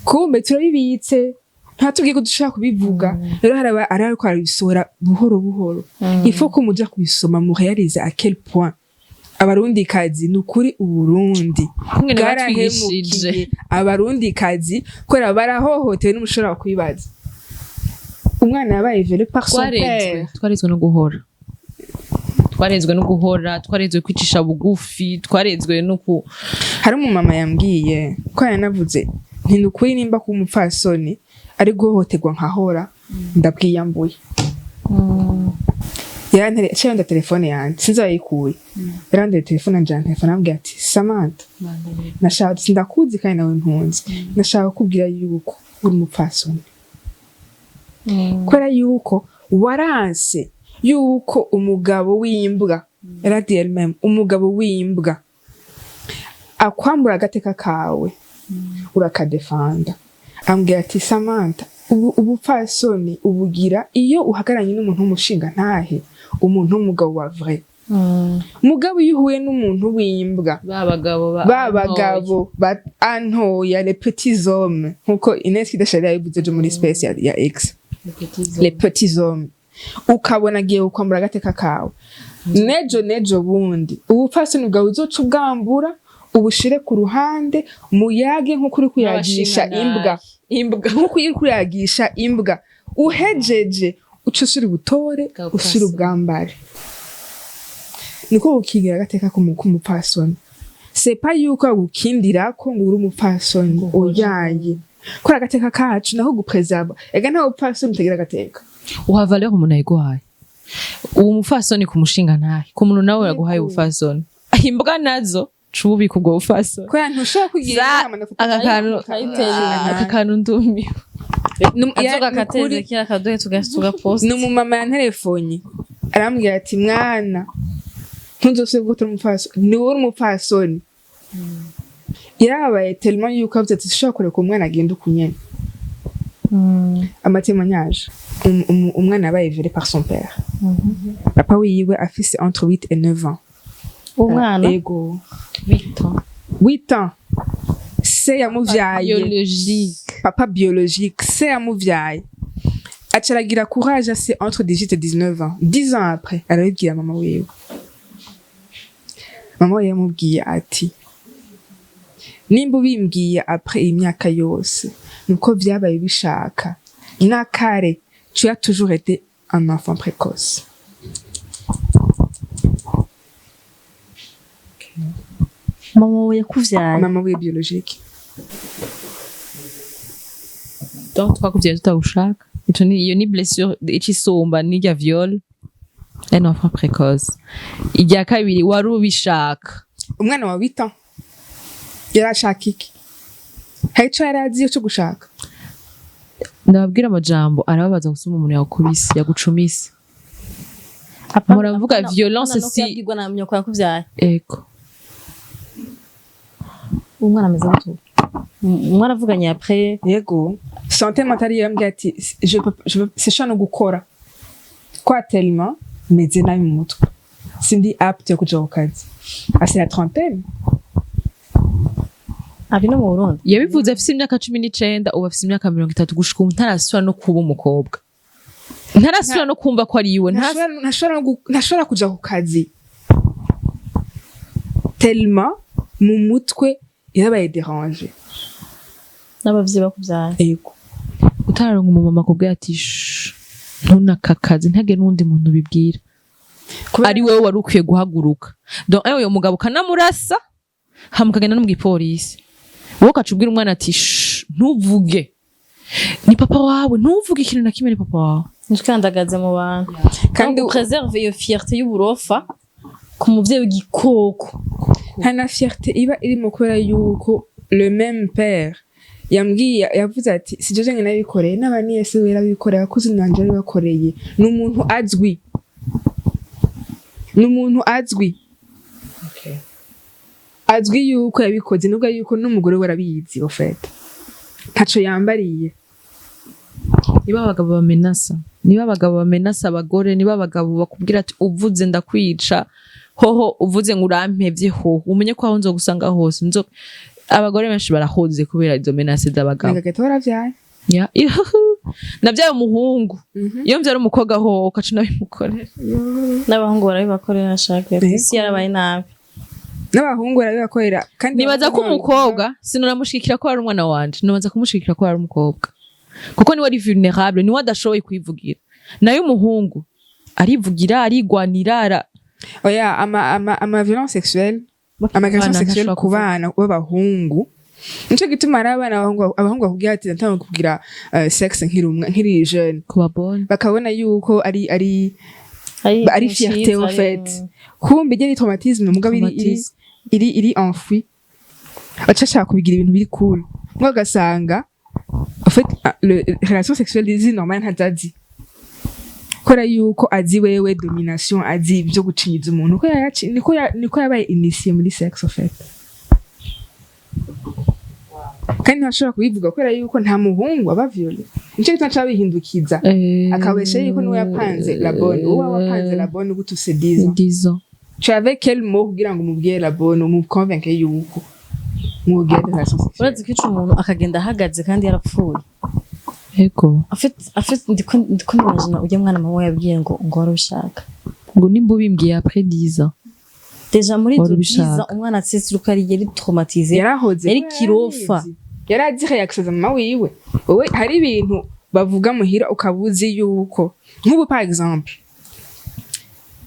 Kumbe turabibitse, ntatubwiye ko dushobora kubivuga. Rero hari ariko arabisohora buhoro buhoro. Il faut ko muja kubisoma, mu réalise à quel point Abarundikazi, ni ukuri, Uburundi Kungene batwigishije. bwarahemukiye Abarundikazi, kubera barahohotewe n'umushobora kwibaza umwana yabaye violé par son Twarezwe père. Twarezwe no guhora, twarezwe no guhora, twarezwe kwicisha bugufi, twarezwe no ku Hari umumama yambwiye ko yanavuze nti ni ukuri nimba kuba umupfasoni ari guhohoterwa nkahora, ndabwiyambuye. Yarantere aciye telefone yanjye, sinzi aho yayikuye. Yarandeye telefone yanjye, telefone, arambwira ati: "Samantha, nashaka, sindakuzi kandi nawe ntunzi, nashaka kukubwira yuko uri umupfasoni, kubera yuko waranse yuko umugabo w'imbwa," yaradiye elle-même, "umugabo w'imbwa akwambura agateka kawe, urakadefanda." Ambwira ati: "Samantha, ubu ubupfasoni ubugira iyo uhagararanye n'umuntu w'umushinga ntahe, umuntu w'umugabo wa vrai. Mugabo iyo uhuye n'umuntu w'imbwa, ba bagabo ba ba bagabo ba antoya, les petits hommes," nkuko Ines Kidashari yabivuze ejo muri space ya X, "les petits hommes", ukabona agiye kukwambura agateka kawe, nejo nejo bundi ubupfasoni bwawe uzoca ubwambura, ubushire ku ruhande, muyage nk'uko uri kuyagisha imbwa. Imbwa. Nk'uko uri kuyagisha imbwa. Uhejeje uca usura ubutore, usura ubwambare. Niko gukingira agateka k'umupfasoni. C'est pas yuko agukindirako ngo uri umupfasoni oyaye, kora agateka kacu naho gupreserva. Ega nta bupfasoni utagira agateka. Uha valeur umuntu ayiguhaye. Uwo mupfasoni ku mushinga ntahe, ku muntu nawe yaguhaye ubupfasoni. Imbwa nazo Cubika ubwo bufaso. Kubera ntushobora kugira inama ndafata. Aka kantu, Kayitera. aka kantu ndumiwe. Azoga kateze kira kaduhe tugaposta. Ni umumama yanterefonye, arambwira ati: "Mwana, ntuzosubire gutora umupfasoni, ni wowe uri umupfasoni." Yarababaye tellement yuko avuze ati: "Sinshobora kureka umwana agenda uku nyene." Ama témoignages, umwana yabaye violé par son père, papa wiwe, afise entre 8 et 9 ans. Umwana? Ego. 8 ans, se yamuvyaye. Biologique. Papa biologique, se yamuvyaye, aca aragira courage, ase entre 18 et 19 ans, 10 ans après, arabibwira mama wiwe. Mama wiwe yamubwiye ati: "Nimba ubimbwiye après iyi myaka yose, nuko vyabaye bishaka nakare. Tu as toujours été un enfant précoce." Mama wawe yakuvyaye? Mama wiwe biologique. Donc twakuvyaye tutawushaka. Ico ni, iyo ni blessure icisumba n'irya viol, un enfant précoce. Irya kabiri, wari ubishaka. Umwana wa 8 ans yari ashaka iki? Hari ico yari azi co gushaka? Ndababwira, amajambo arababaza gusumba umuntu yakubise, yagucumise. Muravuga violence si yabwirwa na nyoko yakuvyaye. Ego. Umwana ameze gute ubu? Mwaravuganye après? Yego, santé mentale yambwiye ati: Je peux, sinshobora no gukora kwa tellement meze nabi mu mutwe, sindi apte yo kuja ku kazi." Ase la trentaine. Abi no mu Burundi? Yabivuze afise imyaka 19, ubu afise imyaka 30. Gushika ubu ntarasubira no kuba umukobwa, ntarasubira no kumva ko ari iwe. Ntashobora kuja ku kazi tellement mu mutwe yarabaye dérangé. N'abavyeyi bakuvyaye? Yego. Utararonka umumama akubwira ati: "Shh, ntunakakaze, ntagire n'uwundi muntu ubibwira." Ari wewe wari ukwiye guhaguruka. Donc uyo mugabo ukanamurasa, hama ukagenda no mu gipolisi, wowe ukaca ubwira umwana ati: "Shh, ntuvuge, ni papa wawe, ntuvuge ikintu na kimwe, ni papa wawe." Ntikandagaze mu bantu. Kandi kandi préserve iyo fierté y'uburofa ku muvyeyi w'igikoko. Nta na fierté iba irimo, kubera yuko le même père yambwiye, yavuze ati: "Si jewe njyenyine nabikoreye, n'abaniyese we yarabikoreye, abakozi nanje yarabibakoreye." Ni umuntu azwi, ni umuntu azwi, azwi yuko yabikoze, nubwo yuko n'umugore we arabizi. Au fait, ntaco yambariye. Niba abagabo bamenasa, niba abagabo bamenasa abagore, niba abagabo bakubwira ati: "Uvuze ndakwica," hoho uvuze ngo urampevye, hoho umenye ko aho nzogusanga hose nzo. Abagore benshi barahoze kubera izo menaces z'abagabo. Nagagata waravyaye? Ya, navyaye umuhungu. Iyo mvyara umukobwa hoho ukaca unabimukorera. N'abahungu barabibakorera, shaka. Yego. Isi yarabaye nabi. N'abahungu barabibakorera kandi. Nibaza ko umukobwa sinonamushigikira ko ari umwana wanje, nibaza kumushigikira ko ari umukobwa, kuko niwe ari vulnérable, niwe adashoboye kwivugira. Nayo umuhungu arivugira, arigwanira, ara Oya, ama violence sexuelle, ama agression Abana sexuelle ntashobora ku bana b'abahungu, nico gituma hari abana abahungu bakubwira ati: "Natanga kugira sexe nkiri nkiri jeune." Kubabona. Bakabona yuko ari ari fierté, au fait. Kumbe ijya ni traumatisme, mugabo iri Traumatisme. iri enfoui, baca bashaka kubigira ibintu biri cool, mugabo ugasanga en fait, ah, le relation sexuelle izi normal ntazazi, kubera yuko azi wewe domination, azi ibyo gucinyiza umuntu, ko niko yabaye initié muri sexe, en fait. Kandi ntashobora kubivuga kubera yuko nta muhungu aba violé. Nico gituma aca bihindukiza, akabesha yuko niwe yapanze la bonne. Wowe wapanze la bonne gute ufise 10 ans? 10 ans. Tu avais quel mot kugira ngo umubwire la bonne, umuconvainque yuko mwogera relation sexuelle? Urazi kwica umuntu akagenda ahagaze kandi yarapfuye. Ego. En fait, ndiko ndimagina ujya mwana mama yabwiye ngo wari ubishaka. Ngo nimba ubimbwiye après 10 ans. Déjà muri Wari izo ubishaka. 10 ans, umwana atsetse uko yari traumatisé. Yarahoze. Yari kirofa. Yari azi réaction za mama wiwe. Wowe hari ibintu bavuga muhira ukaba uzi yuko, nk'ubu par exemple,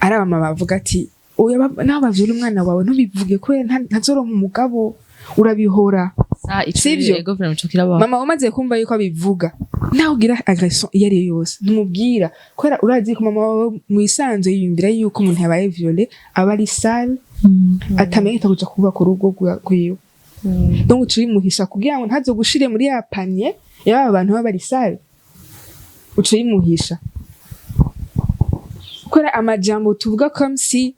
ari abamama bavuga ati: "Oya, naho bavyura umwana wawe ntubivuge, kubera ntazoronka umugabo, urabihora." Sivyo? Ego, vraiment, ico kirabaho. Mama umaze kumva yuko abivuga, nawe ugira agression iyo ari yo yose ntumubwira, kubera urazi ko mama wawe mu isanzwe yiyumvira yuko umuntu yabaye violé aba ari sale. Atamenya kuja kubaka urugo rwiwe. Donc uca uyimuhisha kugira ngo ntazogushire muri ya panier y'aba bantu baba bari sale. Uca uyimuhisha kubera amajambo tuvuga comme si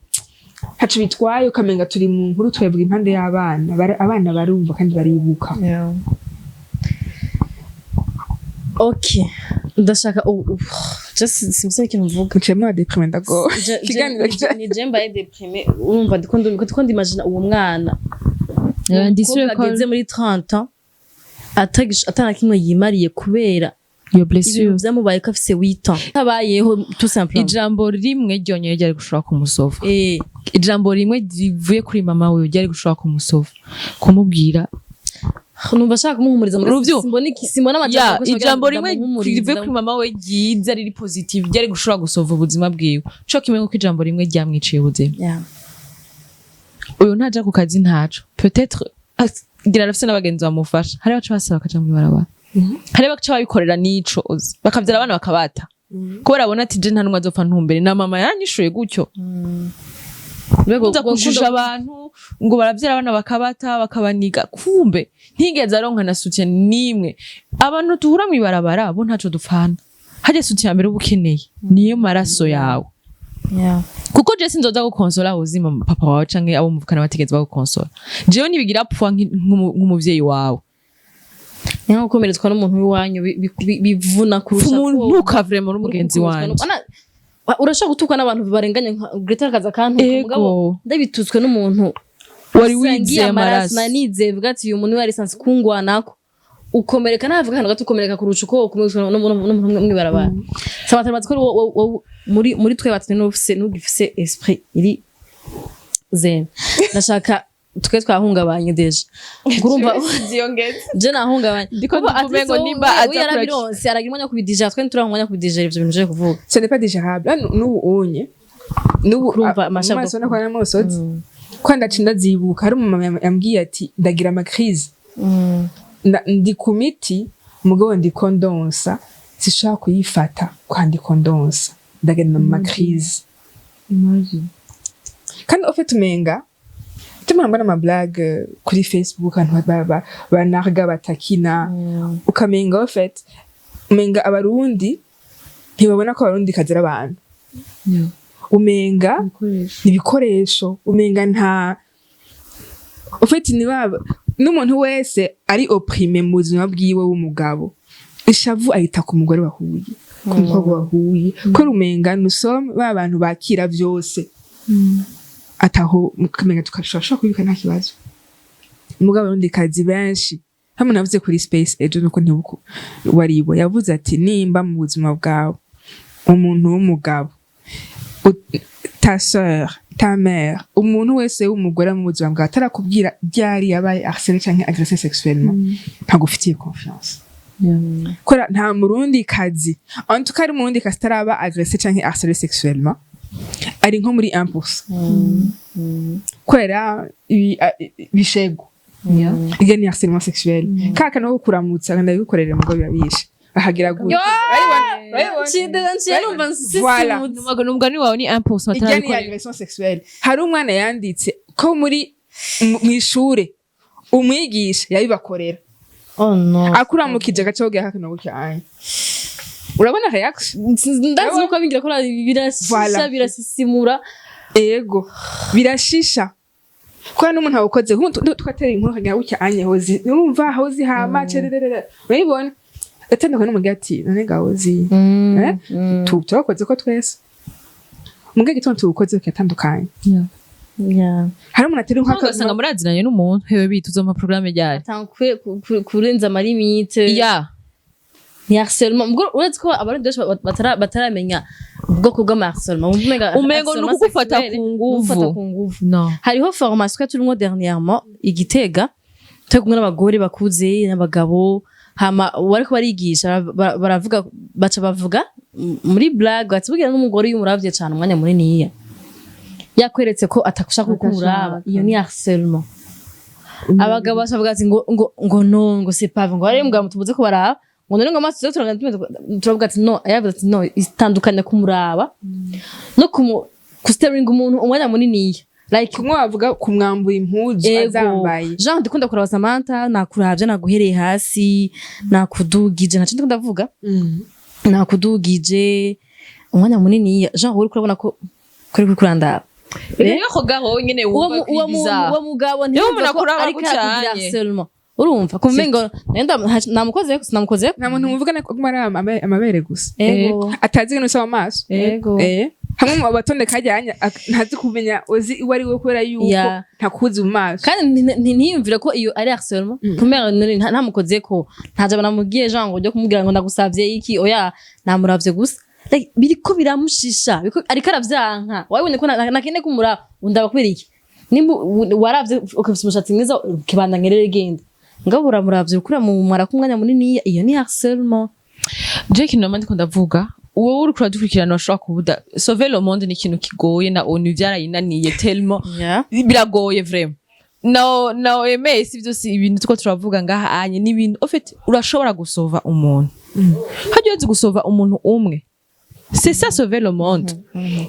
ntaco bitwaye, ukamenga turi mu nkuru, tuyavuga impande y'abana. Abana barumva kandi baribuka. Ok, ndashaka ubu just simse ikintu mvuga. Muciyemo aba déprimé, ndagowe. Ikiganiro Ni je mbaye déprimé. Urumva ndiko ndimagina uwo mwana, Ndi sûr umukobwa ko ageze muri 30 ans atana kimwe yimariye kubera iyo blessure. Ibintu vyamubaye ko afise 8 ans, tabayeho tout simplement. Ijambo rimwe ryonyine ryari gushobora kumusova. Ijambo rimwe rivuye kuri mama wiwe ryari gushobora kumusova, kumubwira. Numva ashaka kumuhumuriza muri Ruvyo. simbona amajambo Ya, akoresha kugira ijambo ngo rimwe ndamuhumurize. rivuye kuri mama we ryiza, riri positive, ryari gushobora gusova ubuzima bwiwe, co kimwe nkuko ijambo rimwe ryamwiciye ubuzima. Uyu ntaja ku kazi, ntaco, peut-être ngira arafise n'abagenzi bamufasha. Hari baca basaba bakaja mw'ibarabara, hari baca babikorera n'ico uzi, bakavyara abana bakabata kubera abona ati: "Je nta n'umwe azopfa ntumbere na mama yaranyishuye gutyo." Uza kujija abantu ngo baravyara abana bakabata, bakabaniga, kumbe ntigeze aronka na soutien n'imwe. Abantu duhura mw'ibarabara bo ntaco dupfana. Harya soutien ya mbere uba ukeneye niyo maraso yawe, kuko je sinzoza gukonsola ubuzima papa wawe canke abo muvukana batigeze bagukonsola. Jewe nibigira pfa nk'umuvyeyi wawe. Ni nko gukomeretswa n'umuntu w'iwanyu bivuna kurusha umuntu ko ntukavure muri mugenzi wanje. Urashobora gutukwa n'abantu barenganye, nka Greta akaza akantuka, mugabo ndabitutswe n'umuntu wari usangiye wizeye amaraso. Na nizeye vuga ati uyu muntu we yarisanzwe kungwanako, ukomereka navuga akantu gato, ukomereka kurusha uko ukomeretswa n'umuntu mw'ibarabara. Samantha, ko muri twe batatu n'ufise n'ugifise esprit iri zen. Ndashaka twe twahungabanye déjà, urumva je nahungabanye. Ndiko Kuko ndumva at least umengo nimba we aza yarabironse, aragira umwanya wo kubidijera, twe ntituronka umwanya wo kubidijera ivyo bintu je kuvuga. Ce n'est pas digérable. Ah, n'ubu unye n'ubu Kurumva mu maso ubona ko ari amosozi ko ndaca ndazibuka. Hari umumama yambwiye ati: "Ndagira ama crises, ndi ku miti, mugabo ndiko ndonsa, sishobora kuyifata kwa ndiko ndonsa, ndagenda mu ma crises." Kandi au fait umenga tumara mbona ama blagues kuri Facebook, abantu banarga, batakina, ukamenga au fait umenga Abarundi ntibabona ko Abarundi kazira abantu, umenga ni ibikoresho, umenga nta au fait nibaba n'umuntu wese ari opprimé mu buzima bwiwe w'umugabo, ishavu ahita ku mugore wahuye, ku mukobwa wahuye, ko umenga nous sommes ba bantu bakira vyose, ataho ukamenga tukashobora kubika nta kibazo. Mugabo Abarundi kazi benshi hamwe navuze kuri space ejo, nuko ntibuko waribo, yavuze ati: "Nimba mu buzima bwawe umuntu w'umugabo, ta sœur, ta mère, umuntu wese w'umugore mu buzima bwawe atarakubwira ryari yabaye harcelé canke agressé sexuellement, ntabwo ufitiye confiance." Kubera nta Murundi kazi, en tout cas ari Murundi kazi ataraba agressé canke harcelé sexuellement, ari nko muri 1%, kubera ibishego iryo ni harcèlement sexuel. Kaka no kuramutsa ngo ndabigukorera, mugabo birabishe ahagira gutya. Urabibona? Nciye numva Voilà. nsisimutse. Umugani wawe ni 1% Irya ni atarabikora. agression sexuelle. Hari umwana yanditse ko muri mw'ishure umwigisha yabibakorera. Oh no. Akuramukije agace kogera kakino gutya anya, urabona reaction. Ndazi nuko abingira ko birashisha. Voilà. Birasisimura. Ego, birashisha kubera n'umuntu awukoze twatera inkuru kagira gutya anye hozi, urumva hozi hama cererere, urabibona gatandukanye n'umugabo ati: "None gahozi eh turakoze ko twese umugabo gituma tuwukoze kiratandukanye." Hari umuntu atera inkuru Ugasanga murazinanye n'umuntu hewe bita uzompa programme ryari. Kurenza ama limites ni harcèlement. Ubwo uretse ko Abarundi benshi bataramenya ubwoko bw'ama harcèlement. Umengo ni ukugufata ku nguvu. Gufata ku nguvu. No. Hariho formation twari turimo dernièrement i Gitega, turi kumwe n'abagore bakuze n'abagabo, hama bariko barigisha baravuga, baca bavuga muri blague ati: "Bugira n'umugore iyo umuravye cane umwanya muniniya, yakweretse ko atakushaka ko umuraba, iyo ni harcèlement." Abagabo baca bavuga ati ngo no, ngo c'est pas vrai, ngo ari mugabo tubuze ko baraba, ngo none ngo amaso turangana, turavuga ati no, yavuze ati no, itandukanya kumuraba no kumu kustaringa umuntu umwanya muniniya. Like, Kumwe bavuga kumwambura impuzu ego. azambaye. Jean, ndikunda kuraba Samantha, nakuravye, naguhereye hasi, nakudugije, ntaco ndiko ndavuga, nakudugije umwanya munini. Jean, uri kurabona ko kuri kuri kurandaba. Niyo kogaho nyene uwo wumva uwo bizarre. Uwo mugabo Niyo ntiyumva umuntu ko akuraba ariko arakugira gucanye. harcèlement. Urumva kumengo nenda namukoze, sinamukoze. Nta muntu muvugana ko aguma araba amabere gusa, Ego. atazi ibintu bisaba amaso. Ego. Hamwe mu batondeka hajyanye, ntazi kumenya uzi uwo ari we kubera yuko ntakuzi mu maso. Kandi ntiyumvire ko iyo ari harcèlement. Kumera ntamukoze ko, ntaje banamubwiye, Jean, ngo ujye kumubwira ngo ndagusavye iki. Oya, namuravye gusa. Like, biriko biramushisha, ariko aravyanka. Wabonye ko nakene kumura undaba kubera iki? Nimba waravye ukafise umushatsi mwiza, ukibanda ngerere, genda ngabo uramuravye, ukura mu mara k'umwanya munini, iyo ni harcèlement. Je ikintu nama ndiko ndavuga, wowe uriko uradukurikirana, washobora kubuda sauver le monde ni ikintu kigoye, na ONU vyarayinaniye tellement biragoye vraiment. Na OMS, vyose ibintu tuko turavuga ngaha anye ni ibintu, en fait, urashobora gusova umuntu. Hajya uzi gusova umuntu umwe, c'est ça sauver le monde.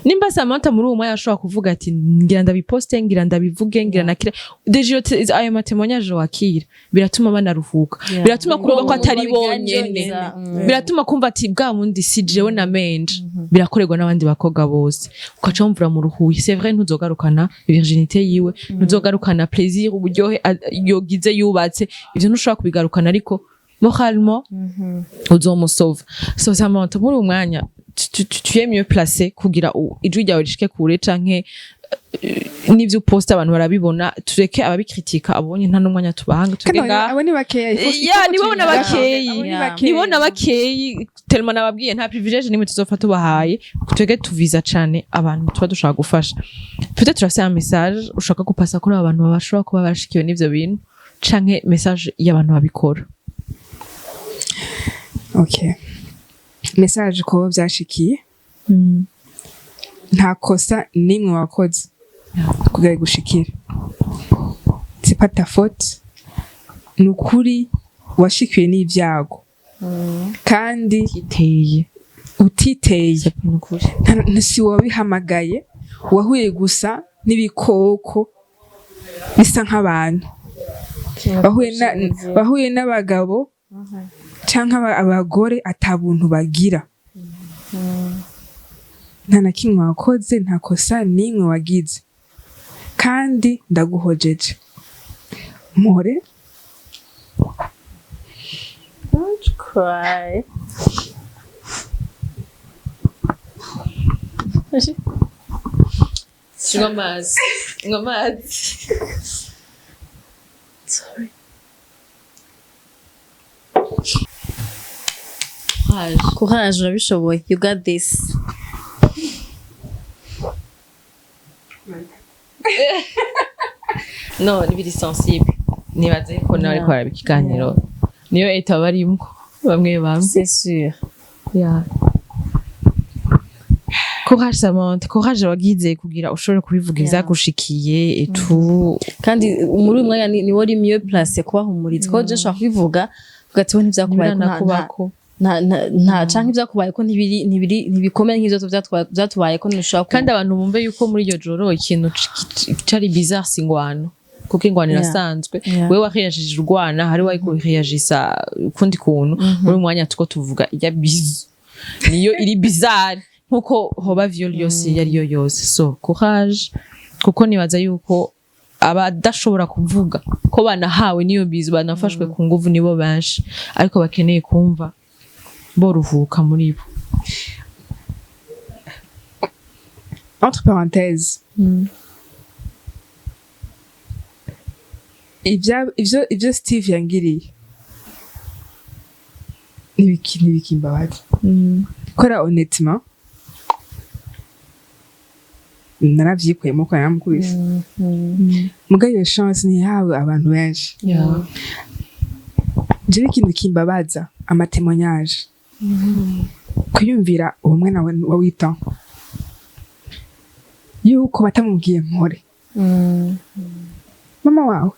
Nimba Samantha muri uwo mwanya ashobora kuvuga ati ngira ndabiposte, ngira ndabivuge, ngira nakira, déjà iyo ayo ma témoignages wakira biratuma banaruhuka, biratuma kumva ko atari bonyene, biratuma kumva ati bwa bundi si jewe na menje, birakorerwa n'abandi bakobwa bose, ukaca wumvura mu ruhuye. C'est vrai, ntuzogarukana virginité yiwe, ntuzogarukana plaisir, uburyohe yogize yubatse, ivyo ntushobora kubigarukana, ariko moralement uzomusova. So Samantha, muri uwo mwanya tu es mieux placé kugira ijwi ryawe rishike kure, canke n'ivyo uposta abantu barabibona. Tureke ababikritika, abonye nta n'umwanya tubahanga, tuge Kandi ngaha. abo ni bakeya. Ya, nibo na bakeyi. Abo ni bakeyi. Nibo na bakeyi tellement nababwiye, nta privilège nimwe tuzopfa tubahaye. Twege tuviza cane abantu tuba dushaka gufasha. Peut-être urafise un message ushaka gupasa kuri abo bantu bashobora kuba barashikiwe n'ivyo bintu, canke message y'abantu babikora. Okay, message ko vyashikiye, nta kosa nimwe wakoze kugira igushikire. C'est pas ta faute, ni ukuri washikiwe n'ibyago kandi iteye utiteye. Nukuri. Si wabihamagaye, wahuye gusa n'ibikoko bisa nk'abantu, wahuye n'abagabo canke abagore ata buntu bagira. Nta na kimwe wakoze, nta kosa nimwe wagize, kandi ndaguhojeje, mpore. Don't cry. Nywa amazi, nywa amazi. Sorry. Courage. Courage, urabishoboye. You got this. No, ni sensible, nibaze ko nawe ariko baraba ikiganiro niyo eta barimwo bamwe bamwe. C'est sûr. Yeah. Courage Samantha, courage wagize kugira ushobore kubivuga ivyagushikiye et tout. Kandi muri uyu mwanya ni wari mieux placé kubahumuriza, ko je nshobora kubivuga ugati we ntivyakubaye ko Ntibiranakubako. nta canke ivyakubaye ko ntibiri ntibikomeye nk'ivyo vyatubaye ko ntushobora. Kandi abantu bumve yuko muri iryo joro ikintu cari bizarre si ingwano, kuko ingwano irasanzwe. Wewe wariyajije urwana, hari wari kuriyajisa ukundi kuntu. Muri uyu mwanya tuko tuvuga ijya bizu niyo iri bizarre, nkuko hoba viol yose iyo ariyo yose. So courage, kuko nibaza yuko abadashobora kuvuga ko banahawe n'iyo bizu, banafashwe ku nguvu, nibo benshi, ariko bakeneye kumva boruhuka muri bo. Entre parenthèses, ivyo Steve yangiriye ntibikimbabaza kubera honnêtement naravyikuyemo ko naramukubise. Muga iyo chance ntiyahawe abantu benshi. Jewe ikintu kimbabaza, ama témoignages, kwiyumvira uwo mwana wa 8 ans yuko batamubwiye mpore mama wawe.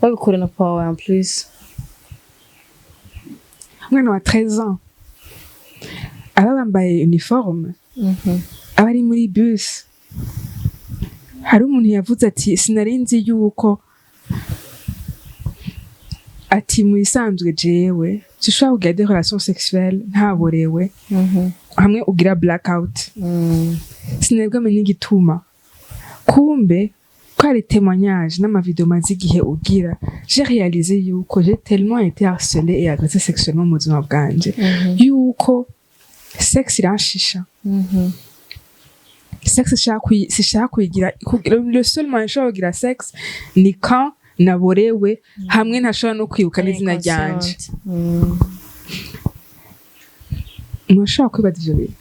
Babikure na power en plus. Umwana wa 13 ans aba bambaye uniforme, aba ari muri bus. Hari umuntu yavuze ati: "Sinari nzi yuko", ati: "Mu bisanzwe jewe sinshobora kugira des relations sexuelles ntaborewe, hamwe ugira blackout. Sinari bwamenye igituma. Kumbe ko ari témoignage n'ama vidéo maze igihe ugira, j'ai réalisé yuko j'ai tellement été harcelée et agressée sexuellement mu buzima bwanje yuko sexe iranshisha. Sexe sinshaka kuyigira. Le seul moyen nshobora kugira sexe ni quand naborewe, hamwe ntashobora no kwibuka n'izina ryanje." Murashobora kwibaza ivyo bintu,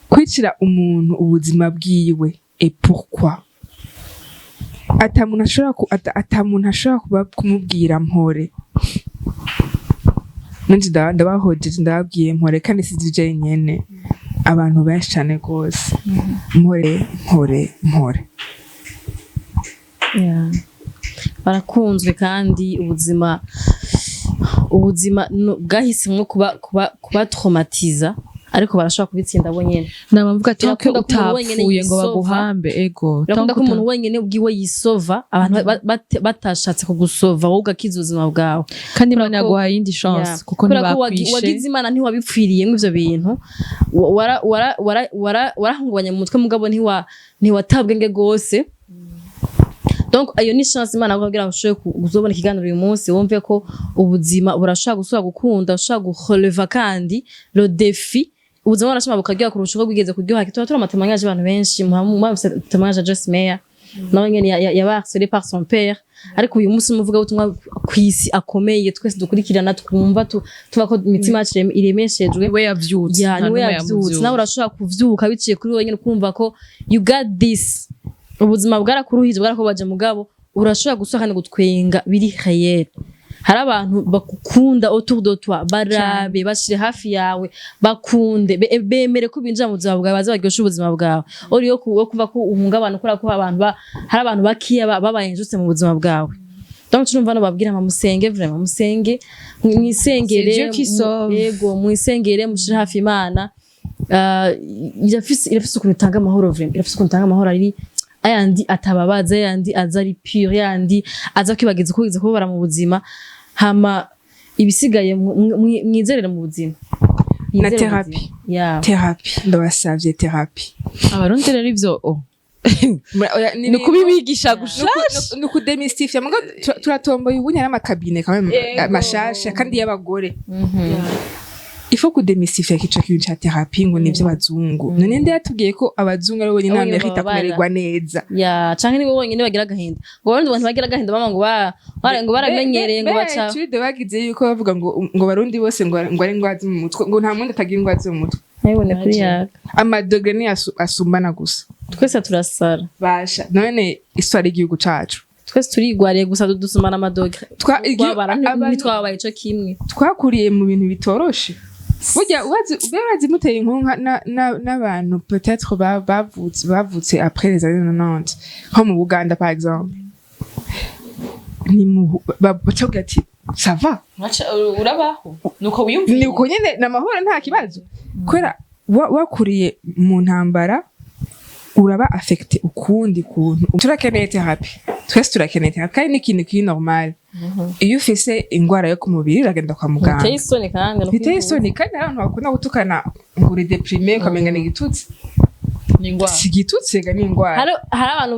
kwicira umuntu ubuzima bwiwe? Et pourquoi ata muntu ashobora ata muntu ashobora kuba kumubwira mpore? Nanje ndabahojeje, ndababwiye mpore, kandi si je nyene, abantu benshi cane rwose. Mpore, mpore, mpore. Yeah. Barakunzwe kandi ubuzima bwahisemwo kuba traumatiza, ariko barashobora kubitsinda bo nyene. Nabavuga ati ko Birakunda ko umuntu wenyene utapfuye ngo yisova. baguhambe, ego. Birakunda ko umuntu wenyene ubwiwe yisova, abantu batashatse kugusova, wowe ugakiza ubuzima bwawe. Kandi Imana Kubera ko yaguhaye iyindi chance, kuko Kubera ko ntibakwishe. wagize Imana, ntiwabipfiriyemo ivyo bintu. Warahungabanya mu mutwe, mugabo ntiwatabwe nge gose. Donc ayo ni chance Imana kugira ngo ushobore kuzobona ikiganiro uyu munsi, wumve ko ubuzima burashobora gusubira gukunda, ushobora guheleva kandi le défi. Ubuzima burashobora bukaryoha kurusha uko bwigeze kuryoha. Tuba turi ama témoignage y'abantu benshi, muhamufise témoignage ya Joyce Meyer, nawe nyene yaba harcelé par son père, ariko uyu munsi umuvugabutumwa kw'isi akomeye twese dukurikirana, twumva tuba ko imitima yacu iremeshejwe. We yavyutse. Ya, Nta niwe n'umwe yavyutse. yamuvyutse. Nawe urashobora kuvyuka biciye kuri wenyine, ukumva ko you got this. Ubuzima bwarakuruhije, bwarakubaje, mugabo urashobora gusubira kandi gutwenga biri réel. Hari abantu bagukunda autour de toi, barabe, bashire hafi yawe, bakunde, bemere ko binjira mu buzima bwawe, baze baryoshe ubuzima bwawe, uri yo kumva ko uhungabana kubera ko abantu hari abantu bakiya babaye injutse mu buzima bwawe. Donc turumva no babwira ama musenge, vraiment musenge, mwisengere. C'est Dieu qui sauve. Yego, mwisengere, mushire hafi Imana. Irafise ukuntu itanga amahoro, vraiment irafise ukuntu itanga amahoro ari ayandi atababaza, ayandi aza ari pure, ayandi aza kwibagiza uko wigeze kubabara mu buzima. Hama ibisigaye mwizerere mu buzima. Na Mwizere mu thérapie. buzima. Yeah. Thérapie, ndabasavye thérapie. Abarundi rero ivyo oh. Oya, Ni ukubibigisha gushasha. Ni uku démystifier. Muga turatomboye ubunya n'ama cabinets kamwe mashasha kandi y'abagore. Il faut ku démystifier ico kintu ca thérapie, ngo nivyo abazungu. None nde yatubwiye ko abazungu ari bo bonyene Abo nyene bamérita bababara? kumererwa neza? Ya, canke nibo bonyene bagira agahinda, ngo abarundi bantu bagira agahinda, mama, ngo ngo baramenyereye, ngo baca Étude bagize yuko bavuga ngo barundi bose ngo ari ingwara zo mu mutwe, ngo nta mundi atagira ingwara zo mu mutwe. Nabibone kuri yaka. Ama degrés ni asumbana gusa. Twese turasara. Basha, none histoire y'igihugu cacu. Twese turigwariye, gusa dusumana ama degrés. Twabara ntitwabaye ico kimwe. Twakuriye mu bintu bitoroshe. Burya urazi ube urazi muteye inkuru n'abantu peut-être bavutse après les années 90, nko mu Buganda par exemple, ni mu bacavuga ati: "Ça va." Urabaho nuko wiyumviye. Ni uko nyene, ni amahoro, nta kibazo, kubera wakuriye mu ntambara, uraba affecté ukundi kuntu. Turakeneye thérapie, twese turakeneye thérapie, kandi ni ikintu kiri normal. Iyo ufise ingwara yo ku mubiri, uragenda kwa muganga. Biteye isoni kandi no Biteye kwivuza. isoni, kandi hari abantu bakunda gutukana ngo uri déprimé, ukamenga ni igitutsi. Ni ingwara. Si igitutsi ega, ni ingwara. Hari abantu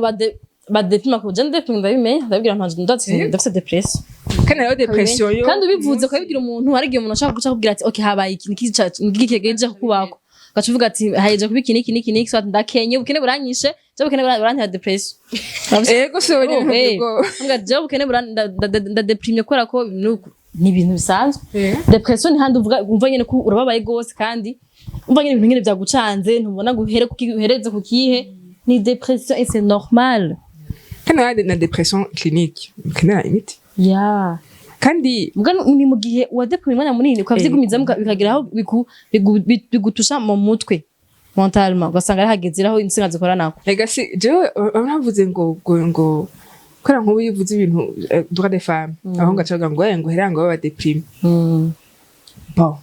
badepima ku je ndepima, ndabimenya, ndabibwira abantu, ndatse ndafise dépression. Kandi hariho dépression yo Kandi ubivuze, ukabibwira umuntu, hari igihe umuntu ashaka guca akubwira ati: "Okay, habaye iki niki niki kigejeje kukubako?" Ugaca uvuga ati: "Hayeje kuba iki niki niki niki." So ati: "Ndakenye, ubukene buranyishe, je ubukene burantera dépression." Ego, si wowe nyene. Ubwo Mbwa jewe ubukene ndadeprimye kubera ko ni ibintu bisanzwe. Dépression ni handi uvuga umva nyene ko urababaye gose, kandi umva nyene ibintu nyene vyagucanze, ntubona ngo uhere kuki uhereze ku kihe. Ni dépression et c'est normal. Kandi hari na dépression clinique ukenera imiti. Kandi Mbwa ni mu gihe wadeprime umwanya munini, ukavyigumizamo, bikagera aho bigutusha mu mutwe, mentalement, ugasanga ari hageze aho insinga zikoranako. Ega si jewe navuze ngo kubera nk'ubu iyo uvuze ibintu droit des femmes, aho ngacaga ngo ngo hera ngo baba déprimé. Bon,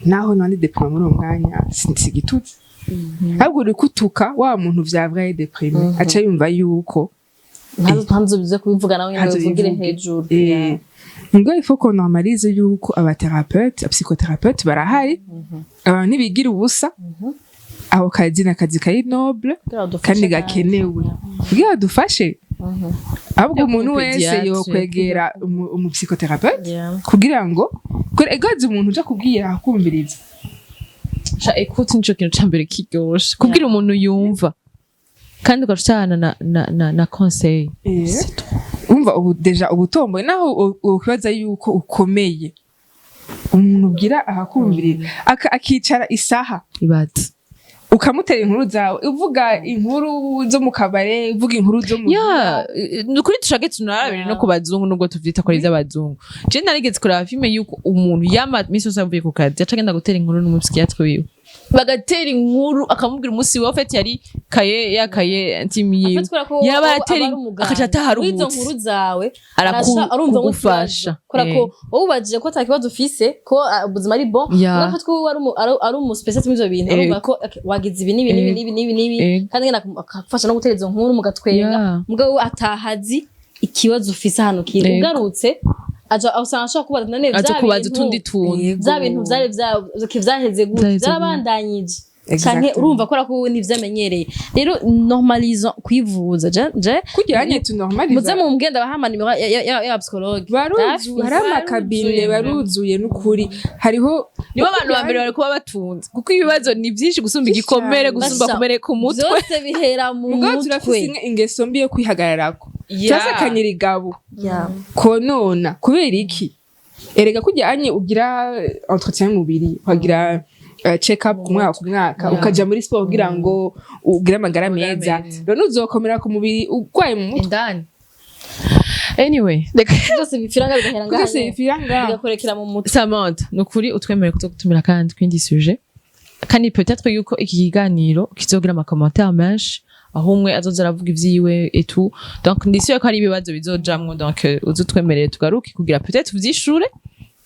naho nandi déprimé muri uwo mwanya, si igitutsi. Ahubwo uri kutuka wa muntu vya vrai déprimé, aca yumva yuko ntazo bize kubivuga nawe nyine, bivugire ntazobivuge. hejuru. Ngo il faut qu'on normalise yuko abathérapeute, psychothérapeute barahari. Abantu ntibigira ubusa, aho kazi ni akazi kari noble Kugira badufashe. Kandi gakenewe kugira badufashe. Ahubwo Yo umuntu wese umupédiatre, yokwegera umupsychothérapeute kugira ngo egaze umuntu uja kubwira akumviriza. Sha, écoute, nico kintu ca mbere kiryoshe, kubwira umuntu yumva kandi ugaca utahana na conseil. Umva, ubu déjà ubutomboye, naho ukwibaza yuko ukomeye, umuntu ubwira ahakumviriza, akicara isaha, Ibaze. ukamutera inkuru zawe, uvuga inkuru zo mu kabare, uvuga inkuru zo mu Ya, ni ukuri dushake tunarabire no ku bazungu, nubwo tuvyita ko ari ivy'abazungu. Je narigeze kuraba filime yuko umuntu yama misi yose avuye ku kazi yaca agenda gutera inkuru n'umupsychiatre wiwe, bagatera inkuru, akamubwira umunsi we fait yari kaye yakaye intime yiwe. Yaba yatera akaca ataha Muri izo aruhutse. nkuru zawe arumva kugufasha. Kubera ko wowe ubajije ko ata kibazo ufise, ko ubuzima ari bon. Ubwo ko wowe ari umu spécialiste muri ivyo bintu, arumva ko okay, wagize ibi n'ibi n'ibi n'ibi n'ibi n'ibi, kandi nyene akagufasha no gutera izo nkuru mugatwenga. Mugabo we atahazi ikibazo ufise ahantu kiri. Ugarutse aja usanga ashobora kubaza none Aza vya kubaza bintu utundi tuntu. Vya bintu vyari vyaheze gute? Vyaheze gute? Vyarabandanyije canke? Urumva ko wowe nivyo amenyereye. Rero normalisons kwivuza. Je Kugira nye tunormaliza. Muze mumbwire, ndabaha amanimero ya psychologue. Baruzuye, hari amacabinets, baruzuye n'ukuri hariho. Nibo abantu ba mbere bari kuba batunze, kuko ibibazo ni byinshi gusumba Vyinshi igikomere, cane. gusumba Basha, kumereka umutwe. Vyose bihera mu Mugabo turafise mutwe. ingeso mbi yo kwihagararako. Turafise akanyirigabo konona. Kubera iki? Erega kurya anye ugira entretien y'umubiri, ukagira check up ku mwaka ku mwaka, ukaja muri sport kugira ngo ugire amagara Amagara meza, meza. none uzokomera ku mubiri urwaye mu mutwe? Indani, anyway, reka. Byose bipfira ngaha, bigahera ngaha Byose nyene. bipfira ngaha. Bigakorekera mu mutwe. Samantha, ni ukuri utwemerere kuzogutumira kandi kwindi sujet, kandi peut-être yuko iki kiganiro kizogira amacommentaires menshi, aho umwe azoza aravuga ivyiwe et tout. Donc ndisuye ko hari ibibazo bizojamwo, donc uzutwemerere tugaruke kugira peut-être uvyishure.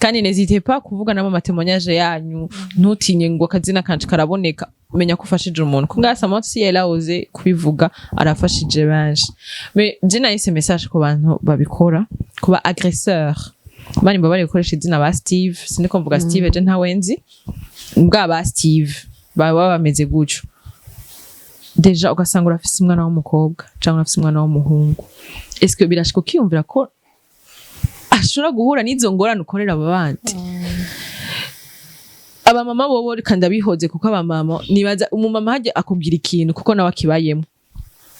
Kandi n'hésitez pas kuvuga nabo amatémoignages yanyu, ntutinye ngo akazina kanje karaboneka. Menya ko ufashije umuntu, ko ngaha Samantha si yari aoze kubivuga, arafashije benshi. Mais je nahise message ku bantu babikora, ku ba agresseur. Bari mbabare gukoresha izina ba Steve, siniko mvuga Steve, je ntawe nzi bwa ba Steve baba bameze gutyo. Déjà ugasanga urafise umwana w'umukobwa cyangwa urafise umwana w'umuhungu, est-ce que birashika ukiyumvira ko ashobora guhura n'izo ngorane ukorera abo bandi? Abamama bobo reka ndabihoze, kuko abamama nibaza umumama hajya akubwira ikintu kuko nawe akibayemo.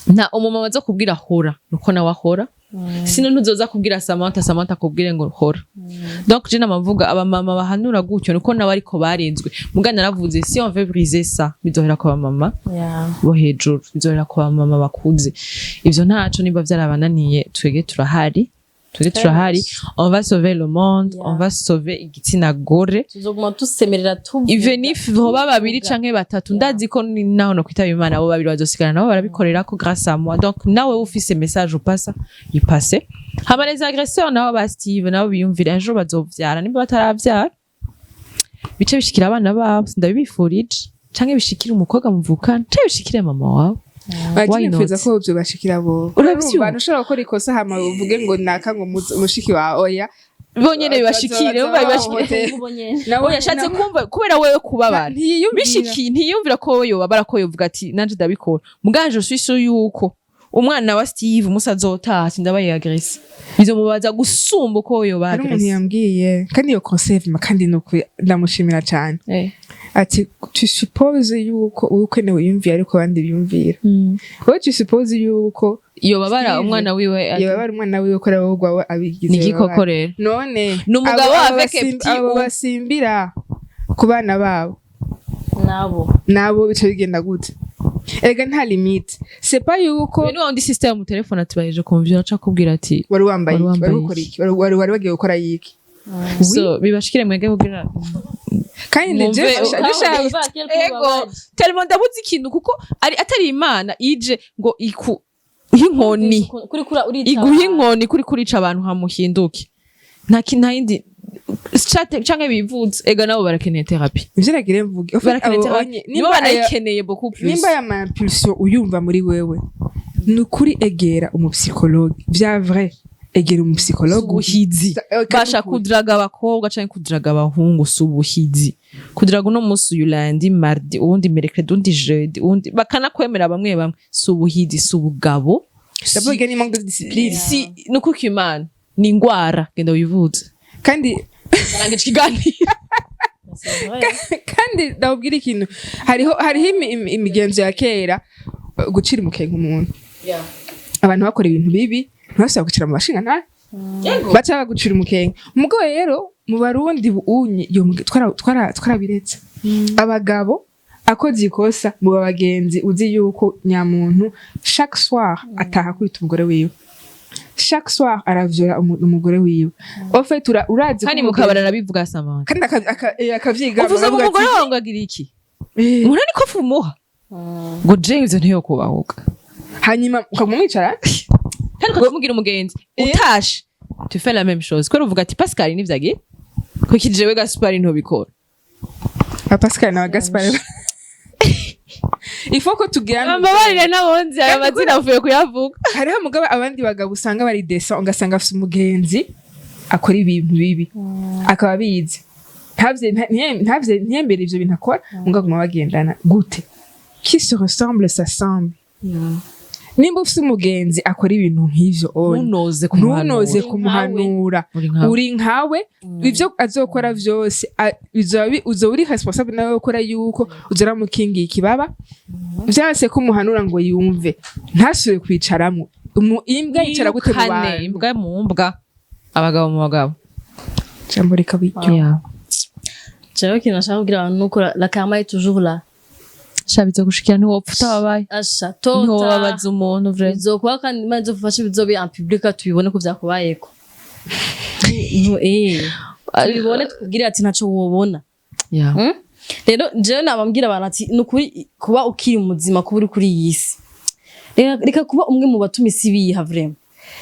Nta umumama aza kubwira hora nuko nawe ahora, sino ntuzoza kubwira Samantha, Samantha akubwire ngo hora. Donc je namavuga abamama bahanura gutyo nuko nawe ariko barenzwe. Muga naravuze, si on veut briser ça, bizohera ku bamama bo hejuru, bizohera ku bamama bakuze. Ivyo ntaco nimba vyarabananiye, twege turahari, twege turahari. On va sauver le monde. On va sauver igitsina gore. Tuzoguma dusemerera, tuvuga. Even if hoba babiri canke batatu, ndazi ko naho no kwitaba Imana, abo babiri bazosigara nabo barabikorera ko grâce à moi. Donc nawe ufise message upasa, ipase. Hama les agresseurs nabo ba Steve nabo biyumvira un jour bazovyara, nimba bataravyara, bice bishikira abana babo, sindabibifurije, canke bishikire umukobwa muvukana, canke bishikire mama wawe. Why Nifuza not? ko vyobashikira bo. Uravyumva? Urumva, ntushobora gukora ikosa hama uvuge ngo naka ngo mushiki wawe, oya. Bonyene bibashikire, Bazoba bumva bibashikire. bahohotera. Nawe Oya, yashatse kumva kubera wewe kubabara. Ntiyiyumvira. Bishikiye ntiyumvira ko wowe yobabara, ko yovuga ati nanje ndabikora. Muganje je suis sûre yuko umwana wa Steve umusa azotaha ati ndabaye agressé, bizomubaza gusumba uko wowe yoba Hari umuntu agressé. yambwiye, kandi iyo conseil kandi nukuri ndamushimira cyane, ati tu supposes yuko wowe ukeneye wiyumvira, ariko abandi biyumvira. Wowe tu supposes yuko Yobabara Steve umwana wiwe yobabara umwana wiwe ko ari wowe ugwawe abigize Ni igikoko yobabara. rero. None Ni umugabo avec petit abo ou- basimbira ku bana babo Nabo nabo bica bigenda gute? Erega nta limite, c'est pas yuko Uyu ni wa wundi sister mu telefone ati baheje kumvira, aca akubwira ati wari wambaye Wari iki? wambaye Wari gukora iki? iki? Wari wagiye gukora yiki? So bibashikire mwege kugira Kandi Ego, tellement ndabuze ikintu, kuko ari atari Imana ije ngo iku inkoni kuri kura urica iguha inkoni kuri kurica abantu hamuhinduke, nta yindi. Canke bivuze, ega nabo barakeneye thérapie. Ivyo nagire mvuge. En fait, Barakeneye abo thérapie. nibo Nibo banayikeneye beaucoup plus. Nimba aya ma impulsion uyumva muri wewe, ni ukuri egera umupsychologue, vya vrai, egera umupsychologue. Ubuhizi. Basha kudraga abakobwa canke kudraga abahungu si ubuhizi. Kudraga uno munsi, uyu lundi, mardi, uwundi mercredi, uwundi jeudi, uwundi bakanakwemera bamwe bamwe, si ubuhizi, si ubugabo. Ndavuga ni manque de discipline. Si nukuko Imana ni ingwara, genda wivuze. Kandi Arangije ikiganiro. Kandi ndababwira ikintu, hariho imigenzo ya kera, gucira umukenke umuntu. Abantu bakora ibintu bibi ntibasaba gucira mu bashinga nta baca bagucira umukenke. Umugabo rero mu Barundi unye iyo twarabiretse. Abagabo akoze ikosa mu bagenzi, uzi yuko nyamuntu chaque soir ataha kwita umugore wiwe, chaque soir aravyora umugore wiwe, au fait urazi ko Kandi umugore- mukabara arabivuga, Samantha. Kandi akavyiga. Uvuze ngo akavuga umugore ati, wawe ngo agira iki? "Eh." Umuntu niko fumuha ngo je ivyo ntiyokubahuka. Hanyuma ukaguma mwicara. Kandi ukamugira umugenzi, utashe tu fais la même chose, kubera uvuga ati Pascal nivyagiye kuki jewe Gaspar ntobikora? Ba Pascal na ba Gaspar, il faut ko tugira Mbabarire n'abonzi ayo mazina avuye kuyavuga. Hariho mugabo abandi bagabo usanga bari desa, ugasanga afise umugenzi akora ibintu bibi, akaba abizi, ntiyemere ivyo bintu akora, mugabo aguma bagendana. Gute? Qui se ressemble s'assemble. Nimba ufise umugenzi akora ibintu nk'ivyo onye, ntunoze. ntunoze kumuhanura. kumuhanura. Uri nkawe. Uri nkawe, ivyo azokora vyose uzoba uri responsable nawe gukora yuko uzora mukingiye ikibaba. Vyase ko umuhanura ngo yumve, ntasubire kwicaramwo. Imbwa yicara gute mu Yirukane bantu? Imbwa mu mbwa, abagabo mu bagabo. Jambo reka biryo. Jewe ikintu nashaka kubwira abantu nuko la karma est toujours là. Sha, bizogushikira, ntiwopfa utababaye. Asha tota. Ntiwobabaza umuntu vrai. Bizokuba kandi Imana izofashe bizobe en public, tubibone ko vyakubayeko. Tubibone tukubwire ati ntaco wobona. Rero jewe nabambwira abantu ati ni ukuri kuba ukiri muzima, kuba uri kuri iyi si, reka kuba umwe mu batuma isi biha vraiment,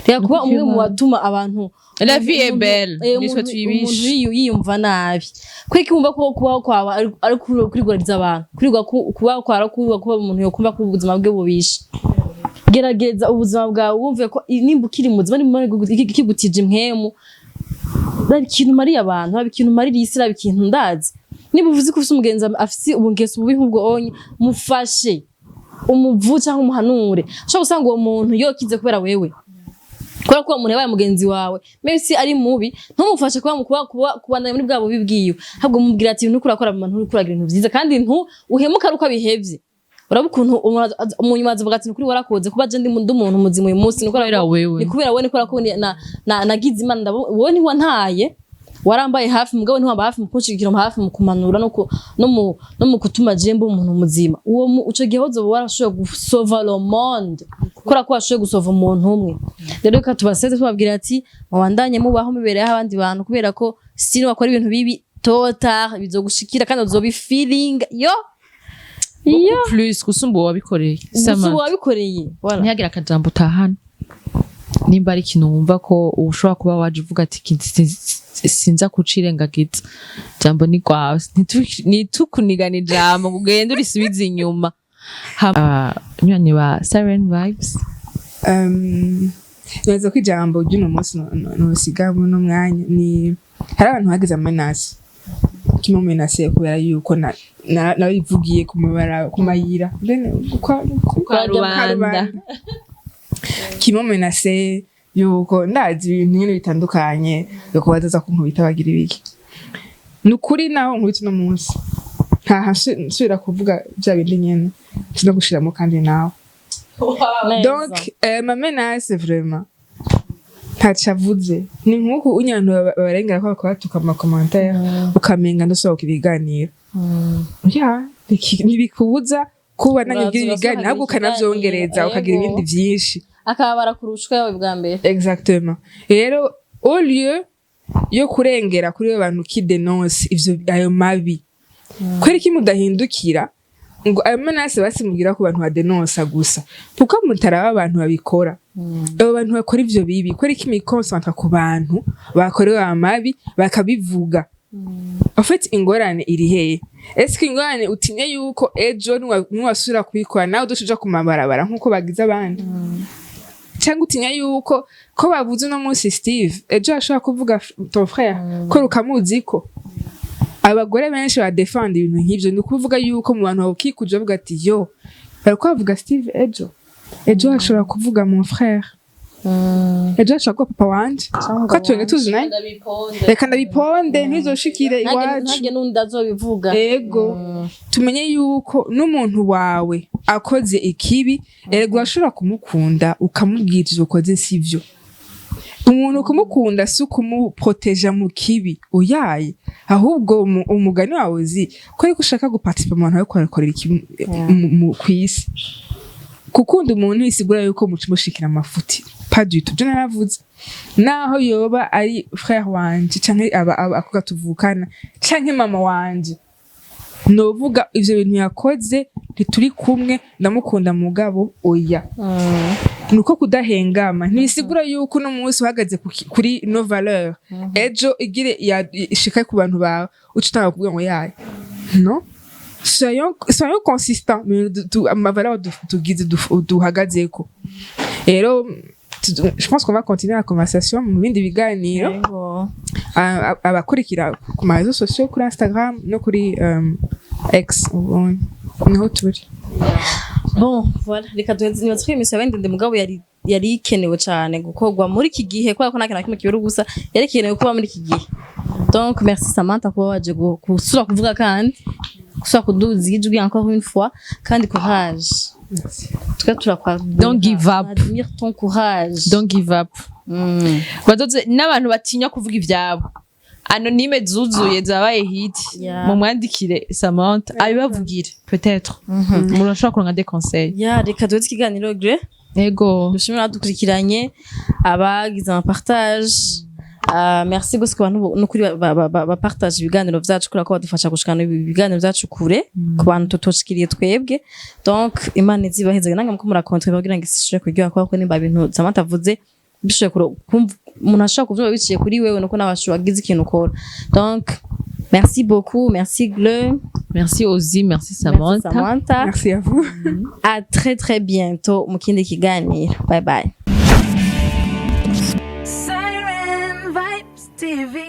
reka kuba umwe mu batuma abantu La vie est belle. Nitwe tuyibishe. Umuntu yiyumva nabi kweki wumva ko kubaho kwawe ari kurigwariza abantu, kurigwa kubaho kwawe ari kuba umuntu yokumva ko ubuzima bwe bubishe. Gerageza ubuzima bwawe wumve ko nimba ukiri muzima, nimba Imana ikigutije impwemu, raba ikintu umariye abantu, raba ikintu umarira isi, raba ikintu ndazi. Niba uvuze ko ufise umugenzi afise ubungeso bubi nk'ubwo onye, mufashe umuvu cyangwa umuhanure. Ushobora gusanga uwo muntu yokize kubera wewe, kubera ko uwo muntu yabaye mugenzi wawe. Maybe si ari mubi, ntumufashe kuba kuba kuba kubandanya muri bwa bubi bwiwe, ahubwo mubwira ati ibintu uriko urakora mu bantu, uriko uragira ibintu vyiza, kandi ntu uhemuka ari uko abihevye. Uraba ukuntu umunyuma azavuga ati nukuri warakoze kuba je ndi umuntu muzima uyu munsi, ni Kubera wewe. Ni kubera wewe, ni kubera ko nagize Imana wowe ntiwantaye, warambaye hafi, mugabo ntiwamba hafi mu kunshigikira, hafi mu kumanura no mu kutuma je mba umuntu muzima. Uwo ico gihe uzoba warashoboye gusova le monde kubera ko washoboye gusova umuntu umwe. Rero reka tubaseze tubabwira ati mubandanye mubaho mubereyeho abandi bantu, kubera ko sino wakora ibintu bibi, tôt ou tard bizogushikira kandi uzobi feeling yo iyo Beaucoup plus gusumba uwo wabikoreye. gusa Samantha. wabikoreye, voilà. Ntihagire akajambo utahana. Nimba ari ikintu wumva ko ushobora kuba waje uvuga ati "Iki sinza kucirengagiza", jambo ni rwawe. Ntitukunigana ijambo ngo ugende urisubize inyuma. Nywanyi ba Siren Vibes. Nibaza ko ijambo ry'uno munsi nosiga muri uno mwanya ni hari abantu bagize amenaces, kimwe mu menace kubera yuko nabivugiye ku mabara, ku mayira mbene Kwa rubanda. Kimwe mu menace yuko ndazi ibintu nyine bitandukanye yuko bazaza kunkubita bagira ibiki. Ni ukuri naho nkubita uno munsi, ntaha nsubira kuvuga bya bindi nyene no gushiramo kandi nawe. Neza. Donc ma menace vraiment ntaco avuze, ni nk'uku unyantu babarengera ko bakabatuka mu macommentaires, ukamenga ndasohoka ibiganiro ya ntibikubuza kuba nanjye ugira Uraza ibiganiro, ahubwo urasohoka ukanavyongereza ikiganiro, ukagira yego. ibindi vyinshi. Akababara kurushwa yawe bwa mbere. Exactement. Rero au lieu yo kurengera kuri abo bantu qui dénonce ivyo, ayo mabi, kubera iki mudahindukira ngo ayo menaces basi mugira ku bantu badenonsa gusa, kuko mutaraba abantu babikora? Abo bantu bakora ivyo bibi, kubera iki miconcentra ku bantu bakorewe amabi bakabivuga? En fait, ingorane iri hehe? Est-ce que ingorane utinye yuko ejo niwasubira kubikora nawe udoca uja ku mabarabara nk'uko bagize abandi, cyangwa utinya yuko ko bavuze uno munsi Steve, ejo ashobora kuvuga ton frère ko rukamuzi ko abagore benshi badefenda ibintu nk'ivyo? Ni ukuvuga yuko mu bantu bawukikuje bavuga ati: "Yo, bariko bavuga Steve, ejo hashobora kuvuga mon frère, ejo hashobora kuba papa wanje, ko twenge tuzinanye, reka ndabiponde ntizoshikire iwacu." Ntage n'undi azobivuga. Ego, tumenye yuko n'umuntu wawe akoze ikibi, erega urashobora kumukunda ukamubwira ivyo ukoze sivyo. Umuntu kumukunda si ukumuproteja mu kibi, oyaye. Ahubwo umugani wawe uzi ko ariko ushaka guparticipa mu bantu bariko barakorera ikibi kw'isi. Gukunda umuntu bisigura yuko muca mushikira amafuti, pas du tout. Byo naravuze, naho yoba ari frère wanje canke aba akobwa tuvukana canke mama wanje, novuga ivyo bintu yakoze ntituri kumwe, ndamukunda mugabo oya. Nuko kudahengama ntibisigura yuko uno munsi uhagaze kuri nos valeurs, ejo igire ishika ku bantu bawe uca utanga kuvuga ngo yaye. No, soyons consistants mu ama valeurs tugize duhagazeko. Rero je pense qu'on va continuer la conversation mu bindi biganiro. Yego. Abakurikira ku ma réseaux sociaux, kuri Instagram no kuri X, ubundi niho turi. Bon, voilà, reka duheze. Nibaza ko iyo misi yabaye ndende, mugabo yari ikenewe cyane gukorwa muri iki gihe, kubera ko nta kintu na kimwe kibera ubusa. Yari ikenewe kuba muri iki gihe. Donc merci Samantha kuba waje gusubira kuvuga kandi gusubira kuduza ijwi encore une fois. Kandi courage, twe turakwa. Don't give up. Admire ton courage. Don't give up. Bazoze n'abantu batinya kuvuga ivyabo, anonyme zuzuye, zabaye hit. Mumwandikire Samantha abibavugire, peut-être murashobora kuronka des conseils. Ya, reka duheze ikiganiro gre. Ego. Dushimira abadukurikiranye, abagize amapartage. Merci gose ku bantu nukuri bapartage ibiganiro vyacu, kubera ko badufasha gushikana ibiganiro vyacu kure ku bantu tutoshikiriye twebwe. Donc Imana izibaheze, nange muko murakontribuer kugira ngo isi ishobore kuryoha, kubera ko nimba ibintu Samantha avuze bishoboye kumva umuntu ashobora kuvyumva biciye kuri wewe, nuko nawe ashobora agize ikintu ukora. Donc merci beaucoup, merci Gle. Merci Ozi, merci Merci Samantha. Samantha. Merci à vous. À très très bientôt mu kindi kiganiro. Bye bye. Siren Vibes TV.